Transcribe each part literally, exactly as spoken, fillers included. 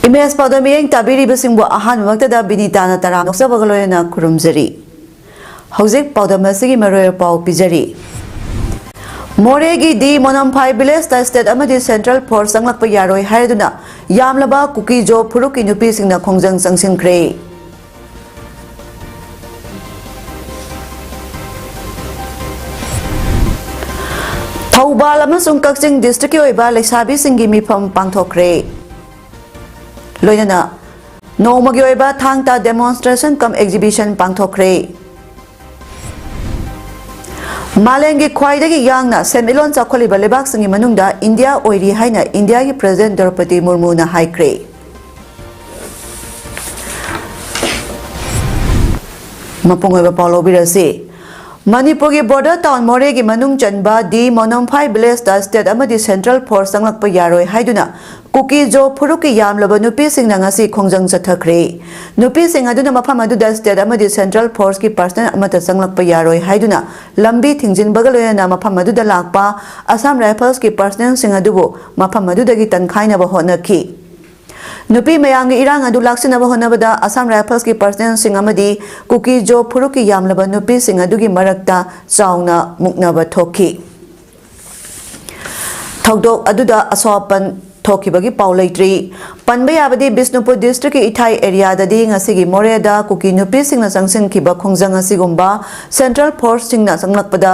Image ꯄꯥꯎꯗꯝ ꯃꯤꯠꯌꯦꯡ ꯇꯥꯕꯤꯔꯤꯕꯁꯤꯡꯕꯨ ꯑꯍꯥꯟꯕꯃꯛꯇꯗ ꯕꯤꯅꯤꯇꯥꯅ ꯇꯔꯥꯝꯅ ꯑꯣꯛꯆꯕꯒ ꯂꯣꯏꯅꯅ ꯈꯨꯔꯨꯝꯖꯔꯤ꯫ ꯍꯧꯖꯤꯛ ꯄꯥꯎꯗꯝ ꯑꯁꯤꯒꯤ ꯃꯔꯨꯑꯣꯏꯕ ꯄꯥꯎ ꯄꯤꯖꯔꯤ꯫ ꯃꯣꯔꯦꯒꯤ ꯗꯤ ꯃꯣꯅꯝꯐꯥꯏ ꯚꯤꯂꯦꯖꯇ ꯁ꯭ꯇꯦꯠ ꯑꯃꯗꯤ ꯁꯦꯟꯇ꯭ꯔꯦꯜ ꯐꯣꯔꯁ ꯆꯪꯂꯛꯄ ꯌꯥꯔꯣꯏ ꯍꯥꯏꯗꯨꯅ ꯌꯥꯝꯂꯕ ꯀꯨꯀꯤ ꯖꯣ ꯐꯨꯔꯨꯞꯀꯤ ꯅꯨꯄꯤꯁꯤꯡꯅ ꯈꯣꯡꯖꯪ ꯆꯪꯁꯤꯟꯈ꯭ꯔꯦ꯫ ꯊꯧꯕꯥꯜ ꯑꯃꯁꯨꯡ ꯀꯛꯆꯤꯡ ꯗꯤꯁꯇ꯭ꯔꯤꯛꯀꯤ ꯑꯣꯏꯕ ꯂꯩꯁꯥꯕꯤꯁꯤꯡꯒꯤ ꯃꯤꯐꯝ ꯄꯥꯡꯊꯣꯛꯈ꯭ꯔꯦ꯫ ꯂꯣꯏꯅꯅ ꯅꯣꯡꯃꯒꯤ ꯑꯣꯏꯕ ꯊꯥꯡ ꯇꯥ demonstration cum exhibition ꯄꯥꯡꯊꯣꯛꯈ꯭ꯔꯦ꯫ ꯃꯥꯂꯦꯝꯒꯤ ꯈ꯭ꯋꯥꯏꯗꯒꯤ ꯌꯥꯡꯅ ꯁꯦꯟꯃꯤꯠꯂꯣꯟ ꯆꯥꯎꯈꯠꯂꯤꯕ ꯂꯩꯕꯥꯛꯁꯤꯡꯒꯤ ꯃꯅꯨꯡꯗ ꯏꯟꯗꯤꯌꯥ ꯑꯣꯏꯔꯤ ꯍꯥꯏꯅ ꯏꯟꯗꯤꯌꯥꯒꯤ ꯄ꯭ꯔꯦꯁꯤꯗꯦꯟꯠ ꯗ꯭ꯔꯧꯄꯗꯤ ꯃꯨꯔꯃꯨꯅ ꯍꯥꯏꯈ꯭ꯔꯦ꯫ ꯃꯄꯨꯡ ꯑꯣꯏꯕ ꯄꯥꯎ ꯂꯧꯕꯤꯔꯁꯤ꯫ ꯃꯅꯤꯄꯨꯔꯒꯤ ꯕꯣꯔꯗꯔ ꯇꯥꯎꯟ ꯃꯣꯔꯦꯒꯤ ꯃꯅꯨꯡ ꯆꯟꯕ ꯗꯤ ꯃꯣꯅꯝꯐꯥꯏ ꯚꯤꯂꯦꯖꯇ ꯁ꯭ꯇꯦꯠ ꯑꯃꯗꯤ ꯁꯦꯟꯇ꯭ꯔꯦꯜ ꯐꯣꯔꯁ ꯆꯪꯂꯛꯄ ꯌꯥꯔꯣꯏ ꯍꯥꯏꯗꯨꯅ ꯀꯨꯀꯤ ꯖꯣ ꯐꯨꯔꯨꯞꯀꯤ ꯌꯥꯝꯂꯕ ꯅꯨꯄꯤꯁꯤꯡꯅ ꯉꯁꯤ ꯈꯣꯡꯖꯪ ꯆꯠꯊꯈ꯭ꯔꯦ꯫ ꯅꯨꯄꯤꯁꯤꯡ ꯑꯗꯨꯅ ꯃꯐꯝ ꯑꯗꯨꯗ ꯁ꯭ꯇꯦꯠ ꯑꯃꯗꯤ ꯁꯦꯟꯇ꯭ꯔꯦꯜ ꯐꯣꯔꯁꯀꯤ ꯄꯔꯁꯅꯦꯜ ꯑꯃꯠꯇ ꯆꯪꯂꯛꯄ ꯌꯥꯔꯣꯏ ꯍꯥꯏꯗꯨꯅ ꯂꯝꯕꯤ ꯊꯤꯡꯖꯤꯟꯕꯒ ꯂꯣꯏꯅꯅ ꯃꯐꯝ ꯑꯗꯨꯗ ꯂꯥꯛꯄ ꯑꯁꯥꯝ ꯔꯥꯏꯐꯜꯁꯀꯤ ꯄꯔꯁꯅꯦꯜꯁꯤꯡ ꯑꯗꯨꯕꯨ ꯃꯐꯝ ꯑꯗꯨꯗꯒꯤ ꯇꯟꯈꯥꯏꯅꯕ ꯍꯣꯠꯅꯈꯤ꯫ ꯅꯨꯄꯤ ꯃꯌꯥꯝꯒꯤ ꯏꯔꯥꯡ ꯑꯗꯨ ꯂꯥꯛꯁꯤꯟꯅꯕ ꯍꯣꯠꯅꯕꯗ ꯑꯁꯥꯝ ꯔꯥꯏꯐꯜꯁꯀꯤ ꯄꯔꯁꯅꯦꯜꯁꯤꯡ ꯑꯃꯗꯤ ꯀꯨꯀꯤ ꯖꯣ ꯐꯨꯔꯨꯞꯀꯤ ꯌꯥꯝꯂꯕ ꯅꯨꯄꯤꯁꯤꯡ ꯑꯗꯨꯒꯤ ꯃꯔꯛꯇ ꯆꯥꯎꯅ ꯃꯨꯛꯅꯕ ꯊꯣꯛꯈꯤ꯫ ꯊꯧꯗꯣꯛ ꯑꯗꯨꯗ ꯑꯁꯣꯛ ꯑꯄꯟ ꯊꯣꯛꯈꯤꯕꯒꯤ ꯄꯥꯎ ꯂꯩꯇ꯭ꯔꯤ꯫ ꯄꯟꯕ ꯌꯥꯕꯗꯤ ꯕꯤꯁꯅꯨꯄꯨꯔ ꯗꯤꯁꯇ꯭ꯔꯤꯛꯀꯤ ꯏꯊꯥꯏ ꯑꯦꯔꯤꯌꯥꯗꯗꯤ ꯉꯁꯤꯒꯤ ꯃꯣꯔꯦꯗ ꯀꯨꯀꯤ ꯅꯨꯄꯤꯁꯤꯡꯅ ꯆꯪꯁꯤꯟꯈꯤꯕ ꯈꯣꯡꯖꯪ ꯑꯁꯤꯒꯨꯝꯕ ꯁꯦꯟꯇ꯭ꯔꯦꯜ ꯐꯣꯔꯁꯁꯤꯡꯅ ꯆꯪꯂꯛꯄꯗ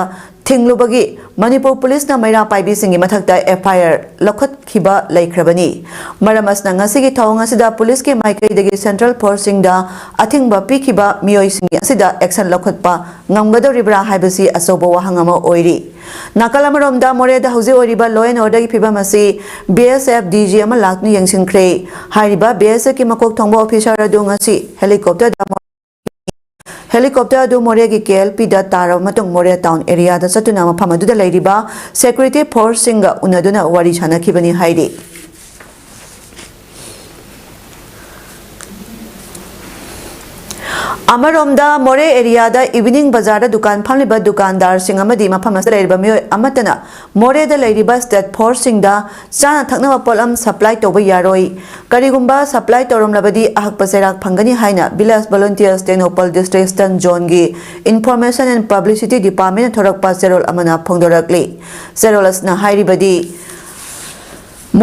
ꯊꯤꯡꯂꯨꯕꯒꯤ ꯃꯅꯤꯄꯨꯔ ꯄꯨꯂꯤꯁꯅ ꯃꯩꯔꯥ ꯄꯥꯏꯕꯤꯁꯤꯡꯒꯤ ꯃꯊꯛꯇ ꯑꯦꯐ ꯑꯥꯏ ꯑꯥꯔ ꯂꯧꯈꯠꯈꯤꯕ ꯂꯩꯈ꯭ꯔꯕꯅꯤ꯫ ꯃꯔꯝ ꯑꯁꯤꯅ ꯉꯁꯤꯒꯤ ꯊꯧꯑꯣꯡ ꯑꯁꯤꯗ ꯄꯨꯂꯤꯁꯀꯤ ꯃꯥꯏꯀꯩꯗꯒꯤ ꯁꯦꯟꯇ꯭ꯔꯦꯜ ꯐꯣꯔꯁꯁꯤꯡꯗ ꯑꯊꯤꯡꯕ ꯄꯤꯈꯤꯕ ꯃꯤꯑꯣꯏꯁꯤꯡ ꯑꯁꯤꯗ ꯑꯦꯛꯁꯟ ꯂꯧꯈꯠꯄ ꯉꯝꯒꯗꯧꯔꯤꯕ꯭ꯔꯥ ꯍꯥꯏꯕꯁꯤ ꯑꯆꯧꯕ ꯋꯥꯍꯪ ꯑꯃ ꯑꯣꯏꯔꯤ꯫ ꯅꯥꯀꯜ ꯑꯃꯔꯣꯝꯗ ꯃꯣꯔꯦꯗ ꯍꯧꯖꯤꯛ ꯑꯣꯏꯔꯤꯕ law and orderꯒꯤ ꯐꯤꯕꯝ ꯑꯁꯤ ꯕꯤ ꯑꯦꯁ ꯑꯦꯐ ꯗꯤ ꯖꯤ ꯑꯃ ꯂꯥꯛꯇꯨꯅ ꯌꯦꯡꯁꯤꯟꯈ꯭ꯔꯦ꯫ ꯍꯥꯏꯔꯤꯕ ꯕꯤ ꯑꯦꯁ ꯑꯦꯐꯀꯤ ꯃꯀꯣꯛ ꯊꯣꯡꯕ ꯑꯣꯐꯤꯁꯥꯔ ꯑꯗꯨ ꯉꯁꯤ ꯍꯦꯂꯤꯀꯣꯞꯇꯔꯗ ꯍꯦꯂꯤꯀꯣꯞꯇꯔ ꯑꯗꯨ ꯃꯣꯔꯦꯒꯤ ꯀꯦ ꯑꯦꯜ ꯄꯤꯗ ꯇꯥꯔꯕ ꯃꯇꯨꯡ ꯃꯣꯔꯦ ꯇꯥꯎꯟ ꯑꯦꯔꯤꯌꯥꯗ ꯆꯠꯇꯨꯅ ꯃꯐꯝ ꯑꯗꯨꯗ ꯂꯩꯔꯤꯕ ꯁꯦꯀ꯭ꯌꯨꯔꯤꯇꯤ ꯐꯣꯔꯁꯁꯤꯡꯒ ꯎꯅꯗꯨꯅ ꯋꯥꯔꯤ ꯁꯥꯟꯅꯈꯤꯕꯅꯤ ꯍꯥꯏꯔꯤ꯫ ꯑꯃꯔꯣꯝꯗ, ꯃꯣꯔꯦ ꯑꯦꯔꯤꯌꯥꯗ ꯏꯚꯤꯅꯤꯡ ꯕꯖꯥꯔꯗ ꯗꯨꯀꯥꯟ ꯐꯝꯂꯤꯕ ꯗꯨꯀꯥꯟꯗꯥꯔꯁꯤꯡ ꯑꯃꯗꯤ ꯃꯐꯝ ꯑꯁꯤꯗ ꯂꯩꯔꯤꯕ ꯃꯤꯑꯣꯏ ꯑꯃꯠꯇꯅ ꯃꯣꯔꯦꯗ ꯂꯩꯔꯤꯕ ꯁ꯭ꯇꯦꯠ ꯐꯣꯔꯁꯁꯤꯡꯗ ꯆꯥꯅ ꯊꯛꯅꯕ ꯄꯣꯠꯂꯝ ꯁꯄ꯭ꯂꯥꯏ ꯇꯧꯕ ꯌꯥꯔꯣꯏ꯫ ꯀꯔꯤꯒꯨꯝꯕ ꯁꯄ꯭ꯂꯥꯏ ꯇꯧꯔꯝꯂꯕꯗꯤ ꯑꯍꯛꯄ ꯆꯩꯔꯥꯛ ꯐꯪꯒꯅꯤ ꯍꯥꯏꯅ village volunteers Tengnoupal district eastern ꯖꯣꯟꯒꯤ ꯏꯟꯐꯣꯔꯃꯦꯁꯟ ꯑꯦꯟ ꯄꯕ꯭ꯂꯤꯁꯤꯇꯤ ꯗꯤꯄꯥꯔꯠꯃꯦꯟꯅ ꯊꯣꯔꯛꯄ ꯆꯦꯔꯣꯜ ꯑꯃꯅ ꯐꯣꯡꯗꯣꯔꯛꯂꯤ꯫ ꯆꯦꯔꯣꯜ ꯑꯁꯤꯅ ꯍꯥꯏꯔꯤꯕꯗꯤ,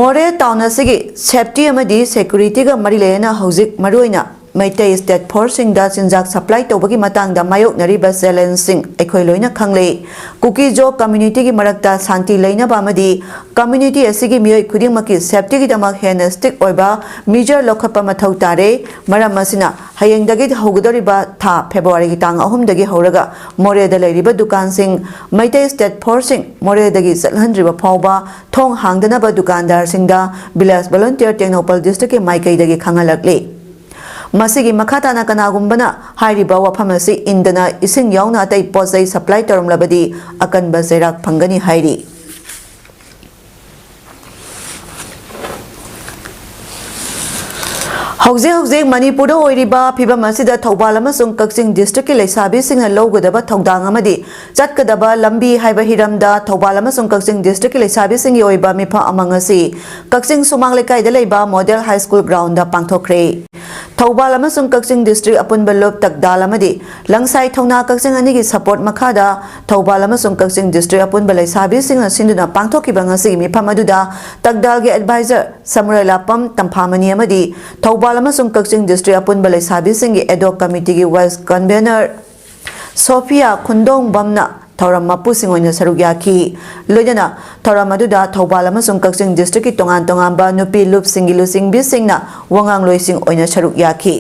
ꯃꯣꯔꯦ ꯇꯥꯎꯟ ꯑꯁꯤꯒꯤ ꯁꯦꯐꯇꯤ ꯑꯃꯗꯤ ꯁꯦꯀ꯭ꯌꯨꯔꯤꯇꯤꯒ ꯃꯔꯤ ꯂꯩꯅꯅ ꯍꯧꯖꯤꯛ ꯃꯔꯨꯑꯣꯏꯅ ꯃꯩꯇꯩ ꯁ꯭ꯇꯦꯠ ꯐꯣꯔꯁꯁꯤꯡꯗ ꯆꯤꯟꯖꯥꯛ ꯁꯄ꯭ꯂꯥꯏ ꯇꯧꯕꯒꯤ ꯃꯇꯥꯡꯗ ꯃꯥꯌꯣꯛꯅꯔꯤꯕ ꯆꯦꯂꯦꯟꯖꯁꯤꯡ ꯑꯩꯈꯣꯏ ꯂꯣꯏꯅ ꯈꯪꯂꯦ꯫ ꯀꯨꯀꯤ-ꯖꯣ ꯀꯝꯃ꯭ꯌꯨꯅꯤꯇꯤꯒꯤ ꯃꯔꯛꯇ ꯁꯥꯟꯇꯤ ꯂꯩꯅꯕ ꯑꯃꯗꯤ ꯀꯝꯃ꯭ꯌꯨꯅꯤꯇꯤ ꯑꯁꯤꯒꯤ ꯃꯤꯑꯣꯏ ꯈꯨꯗꯤꯡꯃꯛꯀꯤ ꯁꯦꯐꯇꯤꯒꯤꯗꯃꯛ ꯍꯦꯟꯅ ꯁ꯭ꯇꯤꯛ ꯑꯣꯏꯕ ꯃꯤꯖꯔ ꯂꯧꯈꯠꯄ ꯃꯊꯧ ꯇꯥꯔꯦ꯫ ꯃꯔꯝ ꯑꯁꯤꯅ, ꯍꯌꯦꯡꯗꯒꯤ ꯍꯧꯒꯗꯧꯔꯤꯕ ꯊꯥ ꯐꯦꯕ꯭ꯔꯨꯋꯥꯔꯤꯒꯤ ꯇꯥꯡ ꯑꯍꯨꯝꯗꯒꯤ ꯍꯧꯔꯒ ꯃꯣꯔꯦꯗ ꯂꯩꯔꯤꯕ ꯗꯨꯀꯥꯟꯁꯤꯡ, ꯃꯩꯇꯩ ꯁ꯭ꯇꯦꯠ ꯐꯣꯔꯁꯁꯤꯡ ꯃꯣꯔꯦꯗꯒꯤ ꯆꯠꯍꯟꯗ꯭ꯔꯤꯕ ꯐꯥꯎꯕ ꯊꯣꯡ ꯍꯥꯡꯗꯅꯕ ꯗꯨꯀꯥꯟꯗꯥꯔꯁꯤꯡꯗ ꯚꯤꯂꯦꯖ ꯚꯣꯂꯨꯟꯇꯤꯌꯔ ꯇꯦꯡꯅꯧꯄꯜ ꯗꯤꯁꯇ꯭ꯔꯤꯛꯀꯤ ꯃꯥꯏꯀꯩꯗꯒꯤ ꯈꯪꯍꯜꯂꯛꯂꯤ꯫ ꯃꯁꯤꯒꯤ ꯃꯈꯥ ꯇꯥꯅ ꯀꯅꯥꯒꯨꯝꯕꯅ ꯍꯥꯏꯔꯤꯕ ꯋꯥꯐꯝ ꯑꯁꯤ ꯏꯟꯗꯅ ꯏꯁꯤꯡ ꯌꯥꯎꯅ ꯑꯇꯩ ꯄꯣꯠ ꯆꯩ ꯁꯄ꯭ꯂꯥꯏ ꯇꯧꯔꯝꯂꯕꯗꯤ ꯑꯀꯟꯕ ꯆꯩꯔꯥꯛ ꯐꯪꯒꯅꯤ ꯍꯥꯏꯔꯤ꯫ ꯍꯧꯖꯤꯛ ꯍꯧꯖꯤꯛ ꯃꯅꯤꯄꯨꯔꯗ ꯑꯣꯏꯔꯤꯕ ꯐꯤꯕꯝ ꯑꯁꯤꯗ ꯊꯧꯕꯥꯜ ꯑꯃꯁꯨꯡ ꯀꯛꯆꯤꯡ ꯗꯤꯁꯇ꯭ꯔꯤꯛꯀꯤ ꯂꯩꯁꯥꯕꯤꯁꯤꯡꯅ ꯂꯧꯒꯗꯕ ꯊꯧꯗꯥꯡ ꯑꯃꯗꯤ ꯆꯠꯀꯗꯕ ꯂꯝꯕꯤ ꯍꯥꯏꯕ ꯍꯤꯔꯝꯗ ꯊꯧꯕꯥꯜ ꯑꯃꯁꯨꯡ ꯀꯛꯆꯤꯡ ꯗꯤꯁꯇ꯭ꯔꯤꯛꯀꯤ ꯂꯩꯁꯥꯕꯤꯁꯤꯡꯒꯤ ꯑꯣꯏꯕ ꯃꯤꯐꯝ ꯑꯃ ꯉꯁꯤ ꯀꯛꯆꯤꯡ ꯁꯨꯃꯥꯡ ꯂꯩꯀꯥꯏꯗ ꯂꯩꯕ ꯃꯣꯗꯦꯜ ꯍꯥꯏ ꯁ꯭ꯀꯨꯜ ꯒ꯭ꯔꯥꯎꯟꯗ ꯄꯥꯡꯊꯣꯛꯈ꯭ꯔꯦ꯫ ꯊꯧꯕꯥꯜ ꯑꯃꯁꯨꯡ ꯀꯛꯆꯤꯡ ꯗꯤꯁꯇ꯭ꯔꯤꯛ ꯑꯄꯨꯟꯕ ꯂꯨꯞ ꯇꯛꯗꯥꯜ ꯑꯃꯗꯤ ꯂꯪꯁꯥꯏ ꯊꯧꯅꯥ ꯀꯛꯆꯤꯡ ꯑꯅꯤꯒꯤ ꯁꯄꯣꯔꯠ ꯃꯈꯥꯗ ꯊꯧꯕꯥꯜ ꯑꯃꯁꯨꯡ ꯀꯛꯆꯤꯡ ꯗꯤꯁꯇ꯭ꯔꯤꯛ ꯑꯄꯨꯟꯕ ꯂꯩꯁꯥꯕꯤꯁꯤꯡꯅ ꯁꯤꯟꯗꯨꯅ ꯄꯥꯡꯊꯣꯛꯈꯤꯕ ꯉꯁꯤꯒꯤ ꯃꯤꯐꯝ ꯑꯗꯨꯗ ꯇꯛꯗꯥꯜꯒꯤ ꯑꯦꯗꯚꯥꯏꯖꯔ ꯁꯃꯨꯔꯥꯏꯂꯥꯛꯄꯝ ꯇꯝꯐꯥꯃꯅꯤ ꯑꯃꯗꯤ ꯊꯧꯕꯥꯜ ꯑꯃꯁꯨꯡ ꯀꯛꯆꯤꯡ ꯗꯤꯁꯇ꯭ꯔꯤꯛ ꯑꯄꯨꯟꯕ ꯂꯩꯁꯥꯕꯤꯁꯤꯡꯒꯤ ꯑꯦꯗꯣꯛ ꯀꯃꯤꯇꯤꯒꯤ ꯋꯥꯏꯁ ꯀꯟꯚꯦꯅꯔ ꯁꯣꯐꯤꯌꯥ ꯈꯨꯟꯗꯣꯡꯕꯝꯅ ꯊꯧꯔꯝ ꯃꯄꯨꯁꯤꯡ ꯑꯣꯏꯅ ꯁꯔꯨꯛ ꯌꯥꯈꯤ꯫ ꯂꯣꯏꯅꯅ ꯊꯧꯔꯝ ꯑꯗꯨꯗ ꯊꯧꯕꯥꯜ ꯑꯃꯁꯨꯡ ꯀꯛꯆꯤꯡ ꯗꯤꯁꯇ꯭ꯔꯤꯛꯀꯤ ꯇꯣꯉꯥꯟ ꯇꯣꯉꯥꯟꯕ ꯅꯨꯄꯤ ꯂꯨꯞꯁꯤꯡꯒꯤ ꯂꯨꯆꯤꯡꯕꯤꯁꯤꯡꯅ ꯋꯥꯉꯥꯡꯂꯣꯏꯁꯤꯡ ꯑꯣꯏꯅ ꯁꯔꯨꯛ ꯌꯥꯈꯤ꯫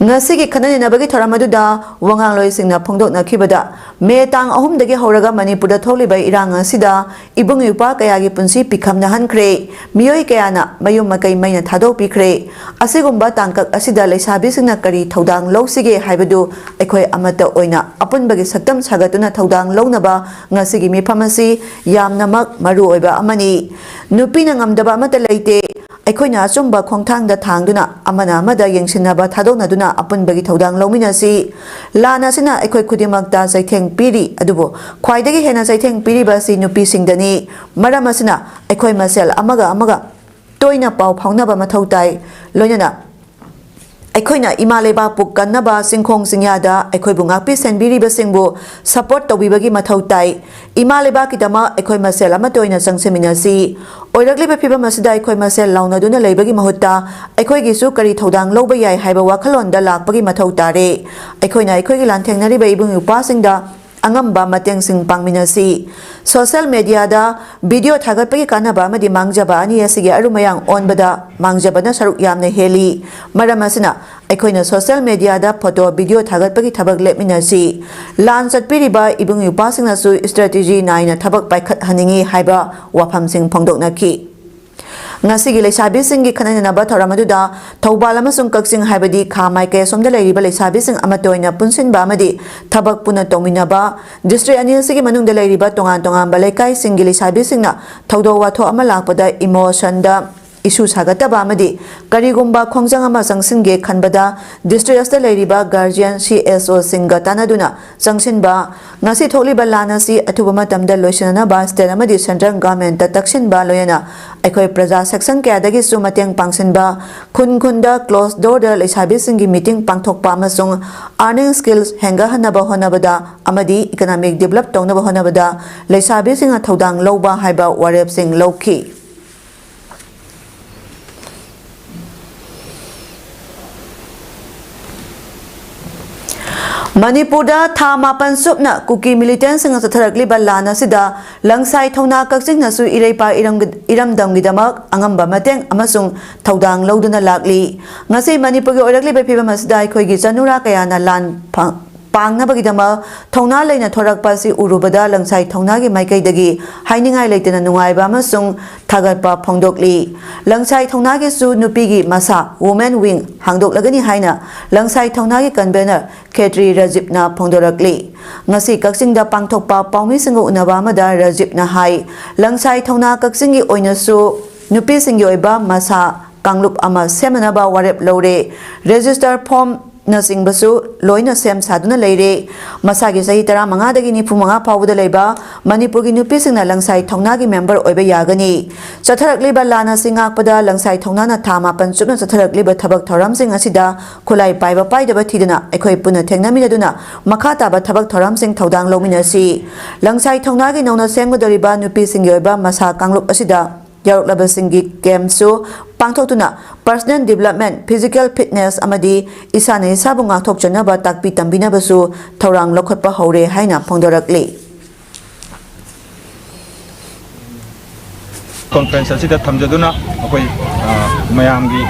ꯉꯁꯤꯒꯤ ꯈꯟꯅ ꯅꯩꯅꯕꯒꯤ ꯊꯧꯔꯝ ꯑꯗꯨꯗ ꯋꯥꯉꯥꯡꯂꯣꯏꯁꯤꯡꯅ ꯐꯣꯡꯗꯣꯛꯅꯈꯤꯕꯗ, ꯃꯦ ꯇꯥꯡ ꯑꯍꯨꯝꯗꯒꯤ ꯍꯧꯔꯒ ꯃꯅꯤꯄꯨꯔꯗ ꯊꯣꯛꯂꯤꯕ ꯏꯔꯥꯡ ꯑꯁꯤꯗ ꯏꯕꯨꯡ ꯏꯄ꯭ꯋꯥ ꯀꯌꯥꯒꯤ ꯄꯨꯟꯁꯤ ꯄꯤꯈꯝꯅꯍꯟꯈ꯭ꯔꯦ꯫ ꯃꯤꯑꯣꯏ ꯀꯌꯥꯅ ꯃꯌꯨꯝ ꯃꯀꯩ ꯃꯩꯅ ꯊꯥꯗꯣꯛꯄꯤꯈ꯭ꯔꯦ꯫ ꯑꯁꯤꯒꯨꯝꯕ ꯇꯥꯡꯀꯛ ꯑꯁꯤꯗ ꯂꯩꯁꯥꯕꯤꯁꯤꯡꯅ ꯀꯔꯤ ꯊꯧꯗꯥꯡ ꯂꯧꯁꯤꯒꯦ ꯍꯥꯏꯕꯗꯨ ꯑꯩꯈꯣꯏ ꯑꯃꯠꯇ ꯑꯣꯏꯅ ꯑꯄꯨꯟꯕꯒꯤ ꯁꯛꯇꯝ ꯁꯥꯒꯠꯇꯨꯅ ꯊꯧꯗꯥꯡ ꯂꯧꯅꯕ ꯉꯁꯤꯒꯤ ꯃꯤꯐꯝ ꯑꯁꯤ ꯌꯥꯝꯅꯃꯛ ꯃꯔꯨ ꯑꯣꯏꯕ ꯑꯃꯅꯤ꯫ ꯅꯨꯄꯤꯅ ꯉꯝꯗꯕ ꯑꯃꯠꯇ ꯂꯩꯇꯦ꯫ ꯑꯩꯈꯣꯏꯅ ꯑꯆꯨꯝꯕ ꯈꯣꯡꯊꯥꯡꯗ ꯊꯥꯡꯗꯨꯅ ꯑꯃꯅ ꯑꯃꯗ ꯌꯦꯡꯁꯤꯟꯅꯕ ꯊꯥꯗꯣꯛꯅꯗꯨꯅ ꯑꯄꯨꯟꯕꯒꯤ ꯊꯧꯗꯥꯡ ꯂꯧꯃꯤꯟꯅꯁꯤ꯫ ꯂꯥꯟ ꯑꯁꯤꯅ ꯑꯩꯈꯣꯏ ꯈꯨꯗꯤꯡꯃꯛꯇ ꯆꯩꯊꯦꯡ ꯄꯤꯔꯤ, ꯑꯗꯨꯕꯨ ꯈ꯭ꯋꯥꯏꯗꯒꯤ ꯍꯦꯟꯅ ꯆꯩꯊꯦꯡ ꯄꯤꯔꯤꯕ ꯑꯁꯤ ꯅꯨꯄꯤꯁꯤꯡꯗꯅꯤ꯫ ꯃꯔꯝ ꯑꯁꯤꯅ ꯑꯩꯈꯣꯏ ꯃꯁꯦꯜ ꯑꯃꯒ ꯑꯃꯒ ꯇꯣꯏꯅ ꯄꯥꯎ ꯐꯥꯎꯅꯕ ꯃꯊꯧ ꯇꯥꯏ꯫ ꯂꯣꯏꯅꯅ ꯑꯩꯈꯣꯏꯅ ꯏꯃꯥ ꯂꯩꯕꯥꯛꯄꯨ ꯀꯟꯅꯕ ꯆꯤꯡꯈꯣꯡ ꯆꯤꯡꯌꯥꯗ ꯑꯩꯈꯣꯏꯕꯨ ꯉꯥꯛꯄꯤ ꯁꯦꯟꯕꯤꯔꯤꯕꯁꯤꯡꯕꯨ ꯁꯄꯣꯔꯠ ꯇꯧꯕꯤꯕꯒꯤ ꯃꯊꯧ ꯇꯥꯏ꯫ ꯏꯃꯥ ꯂꯩꯕꯥꯛꯀꯤꯗꯃꯛ ꯑꯩꯈꯣꯏ ꯃꯁꯦꯜ ꯑꯃꯠꯇ ꯑꯣꯏꯅ ꯆꯪꯁꯤꯟꯃꯤꯟꯅꯁꯤ꯫ ꯑꯣꯏꯔꯛꯂꯤꯕ ꯐꯤꯕꯝ ꯑꯁꯤꯗ ꯑꯩꯈꯣꯏ ꯃꯁꯦꯜ ꯂꯥꯎꯅꯗꯨꯅ ꯂꯩꯕꯒꯤ ꯃꯍꯨꯠꯇ ꯑꯩꯈꯣꯏꯒꯤꯁꯨ ꯀꯔꯤ ꯊꯧꯗꯥꯡ ꯂꯧꯕ ꯌꯥꯏ ꯍꯥꯏꯕ ꯋꯥꯈꯜꯂꯣꯟꯗ ꯂꯥꯛꯄꯒꯤ ꯃꯊꯧ ꯇꯥꯔꯦ꯫ ꯑꯩꯈꯣꯏꯅ ꯑꯩꯈꯣꯏꯒꯤ ꯂꯥꯟꯊꯦꯡꯅꯔꯤꯕ ꯏꯕꯨꯡ ꯏꯄ꯭ꯋꯥꯁꯤꯡꯗ ꯑꯉꯝꯕ ꯃꯇꯦꯡꯁꯤꯡ ꯄꯥꯡꯃꯤꯟꯅꯁꯤ꯫ ꯁꯣꯁꯤꯌꯦꯜ ꯃꯦꯗꯤꯌꯥꯗ ꯚꯤꯗꯤꯑꯣ ꯊꯥꯒꯠꯄꯒꯤ ꯀꯥꯟꯅꯕ ꯑꯃꯗꯤ ꯃꯥꯡꯖꯕ ꯑꯅꯤ ꯑꯁꯤꯒꯤ ꯑꯔꯨꯝ ꯑꯌꯥꯡ ꯑꯣꯟꯕꯗ ꯃꯥꯡꯖꯕꯅ ꯁꯔꯨꯛ ꯌꯥꯝꯅ ꯍꯦꯜꯂꯤ꯫ ꯃꯔꯝ ꯑꯁꯤꯅ ꯑꯩꯈꯣꯏꯅ ꯁꯣꯁꯤꯌꯦꯜ ꯃꯦꯗꯤꯌꯥꯗ ꯐꯣꯇꯣ, ꯚꯤꯗꯤꯑꯣ ꯊꯥꯒꯠꯄꯒꯤ ꯊꯕꯛ ꯂꯦꯞꯃꯤꯟꯅꯁꯤ꯫ ꯂꯥꯟ ꯆꯠꯄꯤꯔꯤꯕ ꯏꯕꯨꯡ ꯏꯄ꯭ꯋꯥꯁꯤꯡꯅꯁꯨ ꯁ꯭ꯇ꯭ꯔꯦꯇꯦꯖꯤ ꯅꯥꯏꯅ ꯊꯕꯛ ꯄꯥꯏꯈꯠꯍꯟꯅꯤꯡꯏ ꯍꯥꯏꯕ ꯋꯥꯐꯝꯁꯤꯡ ꯐꯣꯡꯗꯣꯛꯅꯈꯤ꯫ ꯉꯁꯤꯒꯤ ꯂꯩꯁꯥꯕꯤꯁꯤꯡꯒꯤ ꯈꯟꯅ ꯅꯩꯅꯕ ꯊꯧꯔꯝ ꯑꯗꯨꯗ ꯊꯧꯕꯥꯜ ꯑꯃꯁꯨꯡ ꯀꯛꯆꯤꯡ, ꯍꯥꯏꯕꯗꯤ ꯈꯥ ꯃꯥꯏꯀꯩ ꯑꯁꯣꯝꯗ ꯂꯩꯔꯤꯕ ꯂꯩꯁꯥꯕꯤꯁꯤꯡ ꯑꯃꯠꯇ ꯑꯣꯏꯅ ꯄꯨꯟꯁꯤꯟꯕ ꯑꯃꯗꯤ ꯊꯕꯛ ꯄꯨꯟꯅ ꯇꯧꯃꯤꯟꯅꯕ, ꯗꯤꯁꯇ꯭ꯔꯤꯛ ꯑꯅꯤ ꯑꯁꯤꯒꯤ ꯃꯅꯨꯡꯗ ꯂꯩꯔꯤꯕ ꯇꯣꯉꯥꯟ ꯇꯣꯉꯥꯟꯕ ꯂꯩꯀꯥꯏꯁꯤꯡꯒꯤ ꯂꯩꯁꯥꯕꯤꯁꯤꯡꯅ ꯊꯧꯗꯣꯛ ꯋꯥꯊꯣꯛ ꯑꯃ ꯂꯥꯛꯄꯗ ꯏꯃꯣꯁꯟꯗ ꯏꯁꯨ ꯁꯥꯒꯠꯇꯕ ꯑꯃꯗꯤ ꯀꯔꯤꯒꯨꯝꯕ ꯈꯣꯡꯖꯪ ꯑꯃ ꯆꯪꯁꯤꯟꯒꯦ ꯈꯟꯕꯗ ꯗꯤꯁꯇ꯭ꯔꯤꯛ ꯑꯁꯤꯗ ꯂꯩꯔꯤꯕ ꯒꯥꯔꯖꯤꯌꯟ, ꯁꯤ ꯑꯦꯁ ꯑꯣꯁꯤꯡꯒ ꯇꯥꯟꯅꯗꯨꯅ ꯆꯪꯁꯤꯟꯕ, ꯉꯁꯤ ꯊꯣꯛꯂꯤꯕ ꯂꯥꯟ ꯑꯁꯤ ꯑꯊꯨꯕ ꯃꯇꯝꯗ ꯂꯣꯏꯁꯤꯟꯅꯅꯕ ꯁ꯭ꯇꯦꯠ ꯑꯃꯗꯤ ꯁꯦꯟꯇ꯭ꯔꯦꯜ ꯒꯚꯔꯟꯃꯦꯟꯠꯇ ꯇꯛꯁꯤꯟꯕ, ꯂꯣꯏꯅꯅ ꯑꯩꯈꯣꯏ ꯄ꯭ꯔꯖꯥ ꯁꯦꯛꯁꯟ ꯀꯌꯥꯗꯒꯤꯁꯨ ꯃꯇꯦꯡ ꯄꯥꯡꯁꯤꯟꯕ, ꯈꯨꯟ ꯈꯨꯟꯗ ꯀ꯭ꯂꯣꯖ ꯗꯣꯔꯗ ꯂꯩꯁꯥꯕꯤꯁꯤꯡꯒꯤ ꯃꯤꯇꯤꯡ ꯄꯥꯡꯊꯣꯛꯄ ꯑꯃꯁꯨꯡ ꯑꯥꯔꯅꯤꯡ ꯁ꯭ꯀꯤꯜꯁ ꯍꯦꯟꯒꯠꯍꯟꯅꯕ ꯍꯣꯠꯅꯕꯗ ꯑꯃꯗꯤ ꯏꯀꯣꯅꯣꯃꯤꯛ ꯗꯤꯕ꯭ꯂꯞ ꯇꯧꯅꯕ ꯍꯣꯠꯅꯕꯗ ꯂꯩꯁꯥꯕꯤꯁꯤꯡꯅ ꯊꯧꯗꯥꯡ ꯂꯧꯕ ꯍꯥꯏꯕ ꯋꯥꯔꯦꯞꯁꯤꯡ ꯂꯧꯈꯤ꯫ ꯃꯅꯤꯄꯨꯔꯗ ꯊꯥ ꯃꯥꯄꯟ ꯁꯨꯞꯅ ꯀꯨꯀꯤ ꯃꯤꯂꯤꯇꯦꯟꯁꯤꯡꯅ ꯆꯠꯊꯔꯛꯂꯤꯕ ꯂꯥꯟ ꯑꯁꯤꯗ ꯂꯪꯁꯥꯏ ꯊꯧꯅꯥ ꯀꯛꯆꯤꯡꯅꯁꯨ ꯏꯔꯩꯄꯥꯛ ꯏꯔꯝ-, ꯏꯔꯝꯗꯝꯒꯤꯗꯃꯛ ꯑꯉꯝꯕ ꯃꯇꯦꯡ ꯑꯃꯁꯨꯡ ꯊꯧꯗꯥꯡ ꯂꯧꯗꯨꯅ ꯂꯥꯛꯂꯤ꯫ ꯉꯁꯤ ꯃꯅꯤꯄꯨꯔꯒꯤ ꯑꯣꯏꯔꯛꯂꯤꯕ ꯐꯤꯕꯝ ꯑꯁꯤꯗ ꯑꯩꯈꯣꯏꯒꯤ ꯆꯅꯨꯔꯥ ꯀꯌꯥꯅ ꯂꯥꯟ ꯐ-, ꯄꯥꯡꯅꯕꯒꯤꯗꯃꯛ ꯊꯧꯅꯥ ꯂꯩꯅ ꯊꯣꯔꯛꯄ ꯑꯁꯤ ꯎꯔꯨꯕꯗ ꯂꯪꯁꯥꯏ ꯊꯧꯅꯥꯒꯤ ꯃꯥꯏꯀꯩꯗꯒꯤ ꯍꯥꯏꯅꯤꯡꯉꯥꯏ ꯂꯩꯇꯅ ꯅꯨꯡꯉꯥꯏꯕ ꯑꯃꯁꯨꯡ ꯊꯥꯒꯠꯄ ꯐꯣꯡꯗꯣꯛꯂꯤ꯫ ꯂꯪꯁꯥꯏ ꯊꯧꯅꯥꯒꯤꯁꯨ ꯅꯨꯄꯤꯒꯤ ꯃꯁꯥ, Women Wing, ꯍꯥꯡꯗꯣꯛꯂꯒꯅꯤ ꯍꯥꯏꯅ ꯂꯪꯁꯥꯏ ꯊꯧꯅꯥꯒꯤ ꯀꯟꯚꯦꯅꯔ ꯈꯦꯇ꯭ꯔꯤ ꯔꯖꯤꯞꯅ ꯐꯣꯡꯗꯣꯔꯛꯂꯤ꯫ ꯉꯁꯤ ꯀꯛꯆꯤꯡꯗ ꯄꯥꯡꯊꯣꯛꯄ ꯄꯥꯎꯃꯤꯁꯤꯡꯒ ꯎꯅꯕ ꯑꯃꯗ ꯔꯖꯤꯞꯅ ꯍꯥꯏ, ꯂꯪꯁꯥꯏ ꯊꯧꯅꯥ ꯀꯛꯆꯤꯡꯒꯤ ꯑꯣꯏꯅꯁꯨ ꯅꯨꯄꯤꯁꯤꯡꯒꯤ ꯑꯣꯏꯕ ꯃꯁꯥ ꯀꯥꯡꯂꯨꯞ ꯑꯃ ꯁꯦꯝꯅꯅꯕ ꯋꯥꯔꯦꯞ ꯂꯧꯔꯦ꯫ Register form ꯅꯆꯤꯡꯕꯁꯨ ꯂꯣꯏꯅ ꯁꯦꯝ ꯁꯥꯗꯨꯅ ꯂꯩꯔꯦ꯫ ꯃꯁꯥꯒꯤ ꯆꯍꯤ ꯇꯔꯥꯃꯉꯥꯗꯒꯤ ꯅꯤꯐꯨꯃꯉꯥ ꯐꯥꯎꯕꯗ ꯂꯩꯕ ꯃꯅꯤꯄꯨꯔꯒꯤ ꯅꯨꯄꯤꯁꯤꯡꯅ ꯂꯪꯁꯥꯏ ꯊꯧꯅꯥꯒꯤ member ꯑꯣꯏꯕ ꯌꯥꯒꯅꯤ꯫ ꯆꯠꯊꯔꯛꯂꯤꯕ ꯂꯥꯟ ꯑꯁꯤ ꯉꯥꯛꯄꯗ ꯂꯪꯁꯥꯏ ꯊꯧꯅꯥꯅ ꯊꯥ ꯃꯥꯄꯟ ꯆꯨꯞꯅ ꯆꯠꯊꯔꯛꯂꯤꯕ ꯊꯕꯛ ꯊꯧꯔꯝꯁꯤꯡ ꯑꯁꯤꯗ ꯈꯨꯠꯂꯥꯏ ꯄꯥꯏꯕ ꯄꯥꯏꯗꯕ ꯊꯤꯗꯅ ꯑꯩꯈꯣꯏ ꯄꯨꯟꯅ ꯊꯦꯡꯅꯃꯤꯟꯅꯗꯨꯅ ꯃꯈꯥ ꯇꯥꯕ ꯊꯕꯛ ꯊꯧꯔꯝꯁꯤꯡ ꯊꯧꯗꯥꯡ ꯂꯧꯃꯤꯟꯅꯁꯤ꯫ ꯂꯪꯁꯥꯏ ꯊꯧꯅꯥꯒꯤ ꯅꯧꯅ ꯁꯦꯝꯒꯗꯧꯔꯤꯕ ꯅꯨꯄꯤꯁꯤꯡꯒꯤ ꯑꯣꯏꯕ ꯃꯁꯥ ꯀꯥꯡꯂꯨꯞ ꯑꯁꯤꯗ ꯌꯥꯎꯔꯛꯂꯕꯁꯤꯡꯒꯤ camp ꯁꯨ ꯄꯥꯡꯊꯣꯛꯇꯨꯅ personal development, physical fitness ꯑꯃꯗꯤ ꯏꯁꯥꯅ ꯏꯁꯥꯕꯨ ꯉꯥꯛꯊꯣꯛꯆꯅꯕ ꯇꯥꯛꯄꯤ ꯇꯝꯕꯤꯅꯕꯁꯨ ꯊꯧꯔꯥꯡ ꯂꯧꯈꯠꯄ ꯍꯧꯔꯦ ꯍꯥꯏꯅ ꯐꯣꯡꯗꯣꯔꯛꯂꯤ꯫ Conference ꯑꯁꯤꯗ ꯊꯝꯖꯗꯨꯅ ꯑꯩꯈꯣꯏ, ꯑ, ꯃꯌꯥꯝꯒꯤ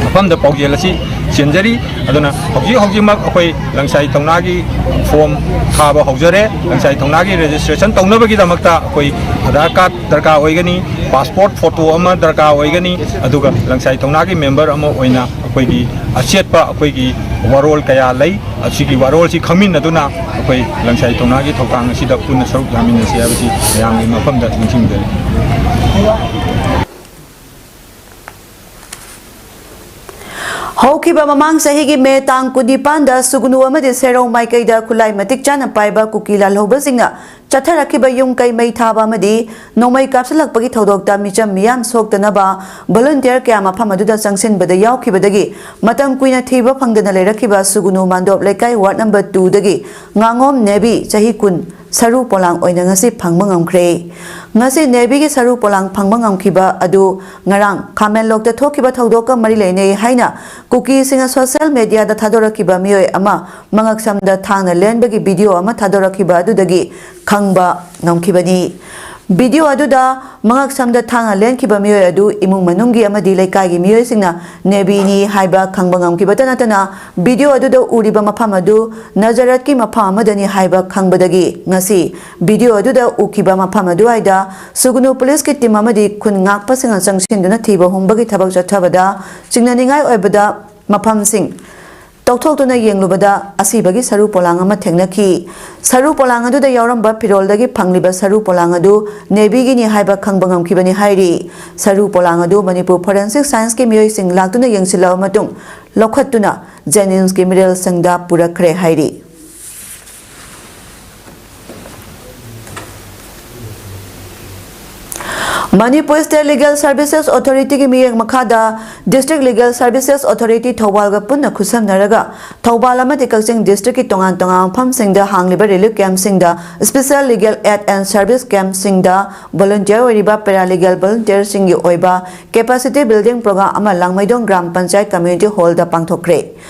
ꯃꯐꯝꯗ ꯄꯥꯎꯖꯦꯜ ꯑꯁꯤ ꯆꯦꯟꯖꯔꯤ꯫ ꯑꯗꯨꯅ ꯍꯧꯖꯤꯛ ꯍꯧꯖꯤꯛꯃꯛ ꯑꯩꯈꯣꯏ ꯂꯪꯁꯥꯏ ꯊꯧꯅꯥꯒꯤ form ꯊꯥꯕ ꯍꯧꯖꯔꯦ꯫ ꯂꯪꯁꯥꯏ ꯊꯧꯅꯥꯒꯤ registration ꯇꯧꯅꯕꯒꯤꯗꯃꯛꯇ ꯑꯩꯈꯣꯏ Aadhaar card ꯗꯔꯀꯥꯔ ꯑꯣꯏꯒꯅꯤ, passport photo ꯑꯃ ꯗꯔꯀꯥꯔ ꯑꯣꯏꯒꯅꯤ, ꯑꯗꯨꯒ ꯂꯪꯁꯥꯏ ꯊꯧꯅꯥꯒꯤ member ꯑꯃ ꯑꯣꯏꯅ ꯑꯩꯈꯣꯏꯒꯤ ꯑꯆꯦꯠꯄ ꯑꯩꯈꯣꯏꯒꯤ ꯋꯥꯔꯣꯜ ꯀꯌꯥ ꯂꯩ꯫ ꯑꯁꯤꯒꯤ ꯋꯥꯔꯣꯜꯁꯤ ꯈꯪꯃꯤꯟꯅꯗꯨꯅ ꯑꯩꯈꯣꯏ ꯂꯪꯁꯥꯏ ꯊꯧꯅꯥꯒꯤ ꯊꯧꯗꯥꯡ ꯑꯁꯤꯗ ꯄꯨꯟꯅ ꯁꯔꯨꯛ ꯌꯥꯃꯤꯟꯅꯁꯤ ꯍꯥꯏꯕꯁꯤ ꯃꯌꯥꯝꯒꯤ ꯃꯐꯝꯗ ꯅꯤꯡꯁꯤꯡꯖꯔꯤ꯫ ꯍꯧꯈꯤꯕ ꯃꯃꯥꯡ ꯆꯍꯤꯒꯤ ꯃꯦ ꯇꯥꯡ ꯀꯨꯟꯅꯤꯄꯥꯟꯗ ꯁꯨꯒꯅꯨ ꯑꯃꯗꯤ ꯁꯦꯔꯧ ꯃꯥꯏꯀꯩꯗ ꯈꯨꯠꯂꯥꯏ ꯃꯇꯤꯛ ꯆꯥꯅ ꯄꯥꯏꯕ ꯀꯨꯀꯤ ꯂꯥꯜꯍꯧꯕꯁꯤꯡꯅ ꯆꯠꯊꯔꯛꯈꯤꯕ ꯌꯨꯝ ꯀꯩ ꯃꯩ ꯊꯥꯕ ꯑꯃꯗꯤ ꯅꯣꯡꯃꯩ ꯀꯥꯞꯁꯤꯜꯂꯛꯄꯒꯤ ꯊꯧꯗꯣꯛꯇ ꯃꯤꯆꯝ ꯃꯤꯌꯥꯝ ꯁꯣꯛꯇꯅꯕ volunteer ꯀꯌꯥ ꯃꯐꯝ ꯑꯗꯨꯗ ꯆꯪꯁꯤꯟꯕꯗ ꯌꯥꯎꯈꯤꯕꯗꯒꯤ ꯃꯇꯝ ꯀꯨꯏꯅ ꯊꯤꯕ ꯐꯪꯗꯅ ꯂꯩꯔꯛꯈꯤꯕ ꯁꯨꯒꯅꯨ ꯃꯥꯟꯗꯣꯞ ꯂꯩꯀꯥꯏ ward number two ꯗꯒꯤ ꯉꯥꯉꯣꯝ ꯅꯦꯕꯤ, ꯆꯍꯤ ꯀꯨꯟ, ꯁꯔꯨ ꯄꯣꯂꯥꯡ ꯑꯣꯏꯅ ꯉꯁꯤ ꯐꯪꯕ ꯉꯝꯈ꯭ꯔꯦ꯫ ꯉꯁꯤ ꯅꯦꯕꯤꯒꯤ ꯁꯔꯨ ꯄꯣꯂꯥꯡ ꯐꯪꯕ ꯉꯝꯈꯤꯕ ꯑꯗꯨ ꯉꯔꯥꯡ ꯈꯥꯃꯦꯟꯂꯣꯛꯇ ꯊꯣꯛꯈꯤꯕ ꯊꯧꯗꯣꯛꯀ ꯃꯔꯤ ꯂꯩꯅꯩ ꯍꯥꯏꯅ ꯀꯨꯀꯤꯁꯤꯡꯅ social media ꯗ ꯊꯥꯗꯣꯔꯛꯈꯤꯕ ꯃꯤꯑꯣꯏ ꯑꯃ ꯃꯉꯛꯁꯝꯗ ꯊꯥꯡꯅ ꯂꯦꯟꯕꯒꯤ video ꯑꯃ ꯊꯥꯗꯣꯔꯛꯈꯤꯕ ꯑꯗꯨꯗꯒꯤ ꯈꯪꯕ ꯉꯝꯈꯤꯕꯅꯤ꯫ Video ꯑꯗꯨꯗ ꯃꯉꯛꯁꯝꯗ ꯊꯥꯡꯅ ꯂꯦꯟꯈꯤꯕ ꯃꯤꯑꯣꯏ ꯑꯗꯨ ꯏꯃꯨꯡ ꯃꯅꯨꯡꯒꯤ ꯑꯃꯗꯤ ꯂꯩꯀꯥꯏꯒꯤ ꯃꯤꯑꯣꯏꯁꯤꯡꯅ ꯅꯦꯕꯤꯅꯤ ꯍꯥꯏꯕ ꯈꯪꯕ ꯉꯝꯈꯤꯕꯇ ꯅꯠꯇꯅ, video ꯑꯗꯨꯗ ꯎꯔꯤꯕ ꯃꯐꯝ ꯑꯗꯨ ꯅꯖꯔꯠꯀꯤ ꯃꯐꯝ ꯑꯃꯗꯅꯤ ꯍꯥꯏꯕ ꯈꯪꯕꯗꯒꯤ ꯉꯁꯤ video ꯑꯗꯨꯗ ꯎꯈꯤꯕ ꯃꯐꯝ ꯑꯗꯨꯋꯥꯏꯗ ꯁꯨꯒꯅꯨ ꯄꯨꯂꯤꯁꯀꯤ team ꯑꯃꯗꯤ ꯈꯨꯟ ꯉꯥꯛꯄꯁꯤꯡꯅ ꯆꯪꯁꯤꯟꯗꯨꯅ ꯊꯤꯕ ꯍꯨꯝꯕꯒꯤ ꯊꯕꯛ ꯆꯠꯊꯕꯗ ꯆꯤꯡꯅꯅꯤꯡꯉꯥꯏ ꯑꯣꯏꯕꯗ ꯃꯐꯝꯁꯤꯡ ꯇꯧꯊꯣꯛꯇꯨꯅ ꯌꯦꯡꯂꯨꯕꯗ ꯑꯁꯤꯕꯒꯤ ꯁꯔꯨ ꯄꯣꯂꯥꯡ ꯑꯃ ꯊꯦꯡꯅꯈꯤ꯫ ꯁꯔꯨ ꯄꯣꯂꯥꯡ ꯑꯗꯨꯗ ꯌꯥꯎꯔꯝꯕ ꯐꯤꯔꯣꯜꯗꯒꯤ ꯐꯪꯂꯤꯕ ꯁꯔꯨ ꯄꯣꯂꯥꯡ ꯑꯗꯨ ꯅꯦꯚꯤꯒꯤꯅꯤ ꯍꯥꯏꯕ ꯈꯪꯕ ꯉꯝꯈꯤꯕꯅꯤ ꯍꯥꯏꯔꯤ꯫ ꯁꯔꯨ ꯄꯣꯂꯥꯡ ꯑꯗꯨ ꯃꯅꯤꯄꯨꯔ ꯐꯣꯔꯦꯟꯁꯤꯛ ꯁꯥꯏꯟꯁꯀꯤ ꯃꯤꯑꯣꯏꯁꯤꯡ ꯂꯥꯛꯇꯨꯅ ꯌꯦꯡꯁꯤꯜꯂꯕ ꯃꯇꯨꯡ ꯂꯧꯈꯠꯇꯨꯅ ꯖꯦꯅꯤꯝꯁꯀꯤ ꯃꯤꯔꯦꯜꯁꯪꯗ ꯄꯨꯔꯛꯈ꯭ꯔꯦ ꯍꯥꯏꯔꯤ꯫ ꯃꯅꯤꯄꯨꯔ ꯁ꯭ꯇꯦꯠ ꯂꯤꯒꯦꯜ ꯁꯔꯚꯤꯁꯦꯁ ꯑꯣꯊꯣꯔꯤꯇꯤꯒꯤ ꯃꯤꯠꯌꯦꯡ ꯃꯈꯥꯗ ꯗꯤꯁꯇ꯭ꯔꯤꯛ ꯂꯤꯒꯦꯜ ꯁꯔꯚꯤꯁꯦꯁ ꯑꯣꯊꯣꯔꯤꯇꯤ ꯊꯧꯕꯥꯜꯒ ꯄꯨꯟꯅ ꯈꯨꯠꯁꯝꯅꯔꯒ ꯊꯧꯕꯥꯜ ꯑꯃꯗꯤ ꯀꯛꯆꯤꯡ ꯗꯤꯁꯇ꯭ꯔꯤꯛꯀꯤ ꯇꯣꯉꯥꯟ ꯇꯣꯉꯥꯟꯕ ꯃꯐꯝꯁꯤꯡꯗ ꯍꯥꯡꯂꯤꯕ ꯔꯤꯂꯤꯐ ꯀꯦꯝꯞꯁꯤꯡꯗ, special legal aid and service ꯀꯦꯝꯞꯁꯤꯡꯗ ꯚꯣꯂꯨꯟꯇꯤꯌꯔ ꯑꯣꯏꯔꯤꯕ ꯄꯦꯔꯥ ꯂꯤꯒꯦꯜ ꯚꯣꯂꯨꯟꯇꯤꯌꯔꯁꯤꯡꯒꯤ ꯑꯣꯏꯕ ꯀꯦꯄꯥꯁꯤꯇꯤ ꯕꯤꯜꯗꯤꯡ ꯄ꯭ꯔꯣꯒ꯭ꯔꯥꯝ ꯑꯃ ꯂꯥꯡꯃꯩꯗꯣꯡ ꯒ꯭ꯔꯥꯝ ꯄꯟꯆꯥꯌꯠ ꯀꯝꯃ꯭ꯌꯨꯅꯤꯇꯤ ꯍꯣꯜꯗ ꯄꯥꯡꯊꯣꯛꯈ꯭ꯔꯦ꯫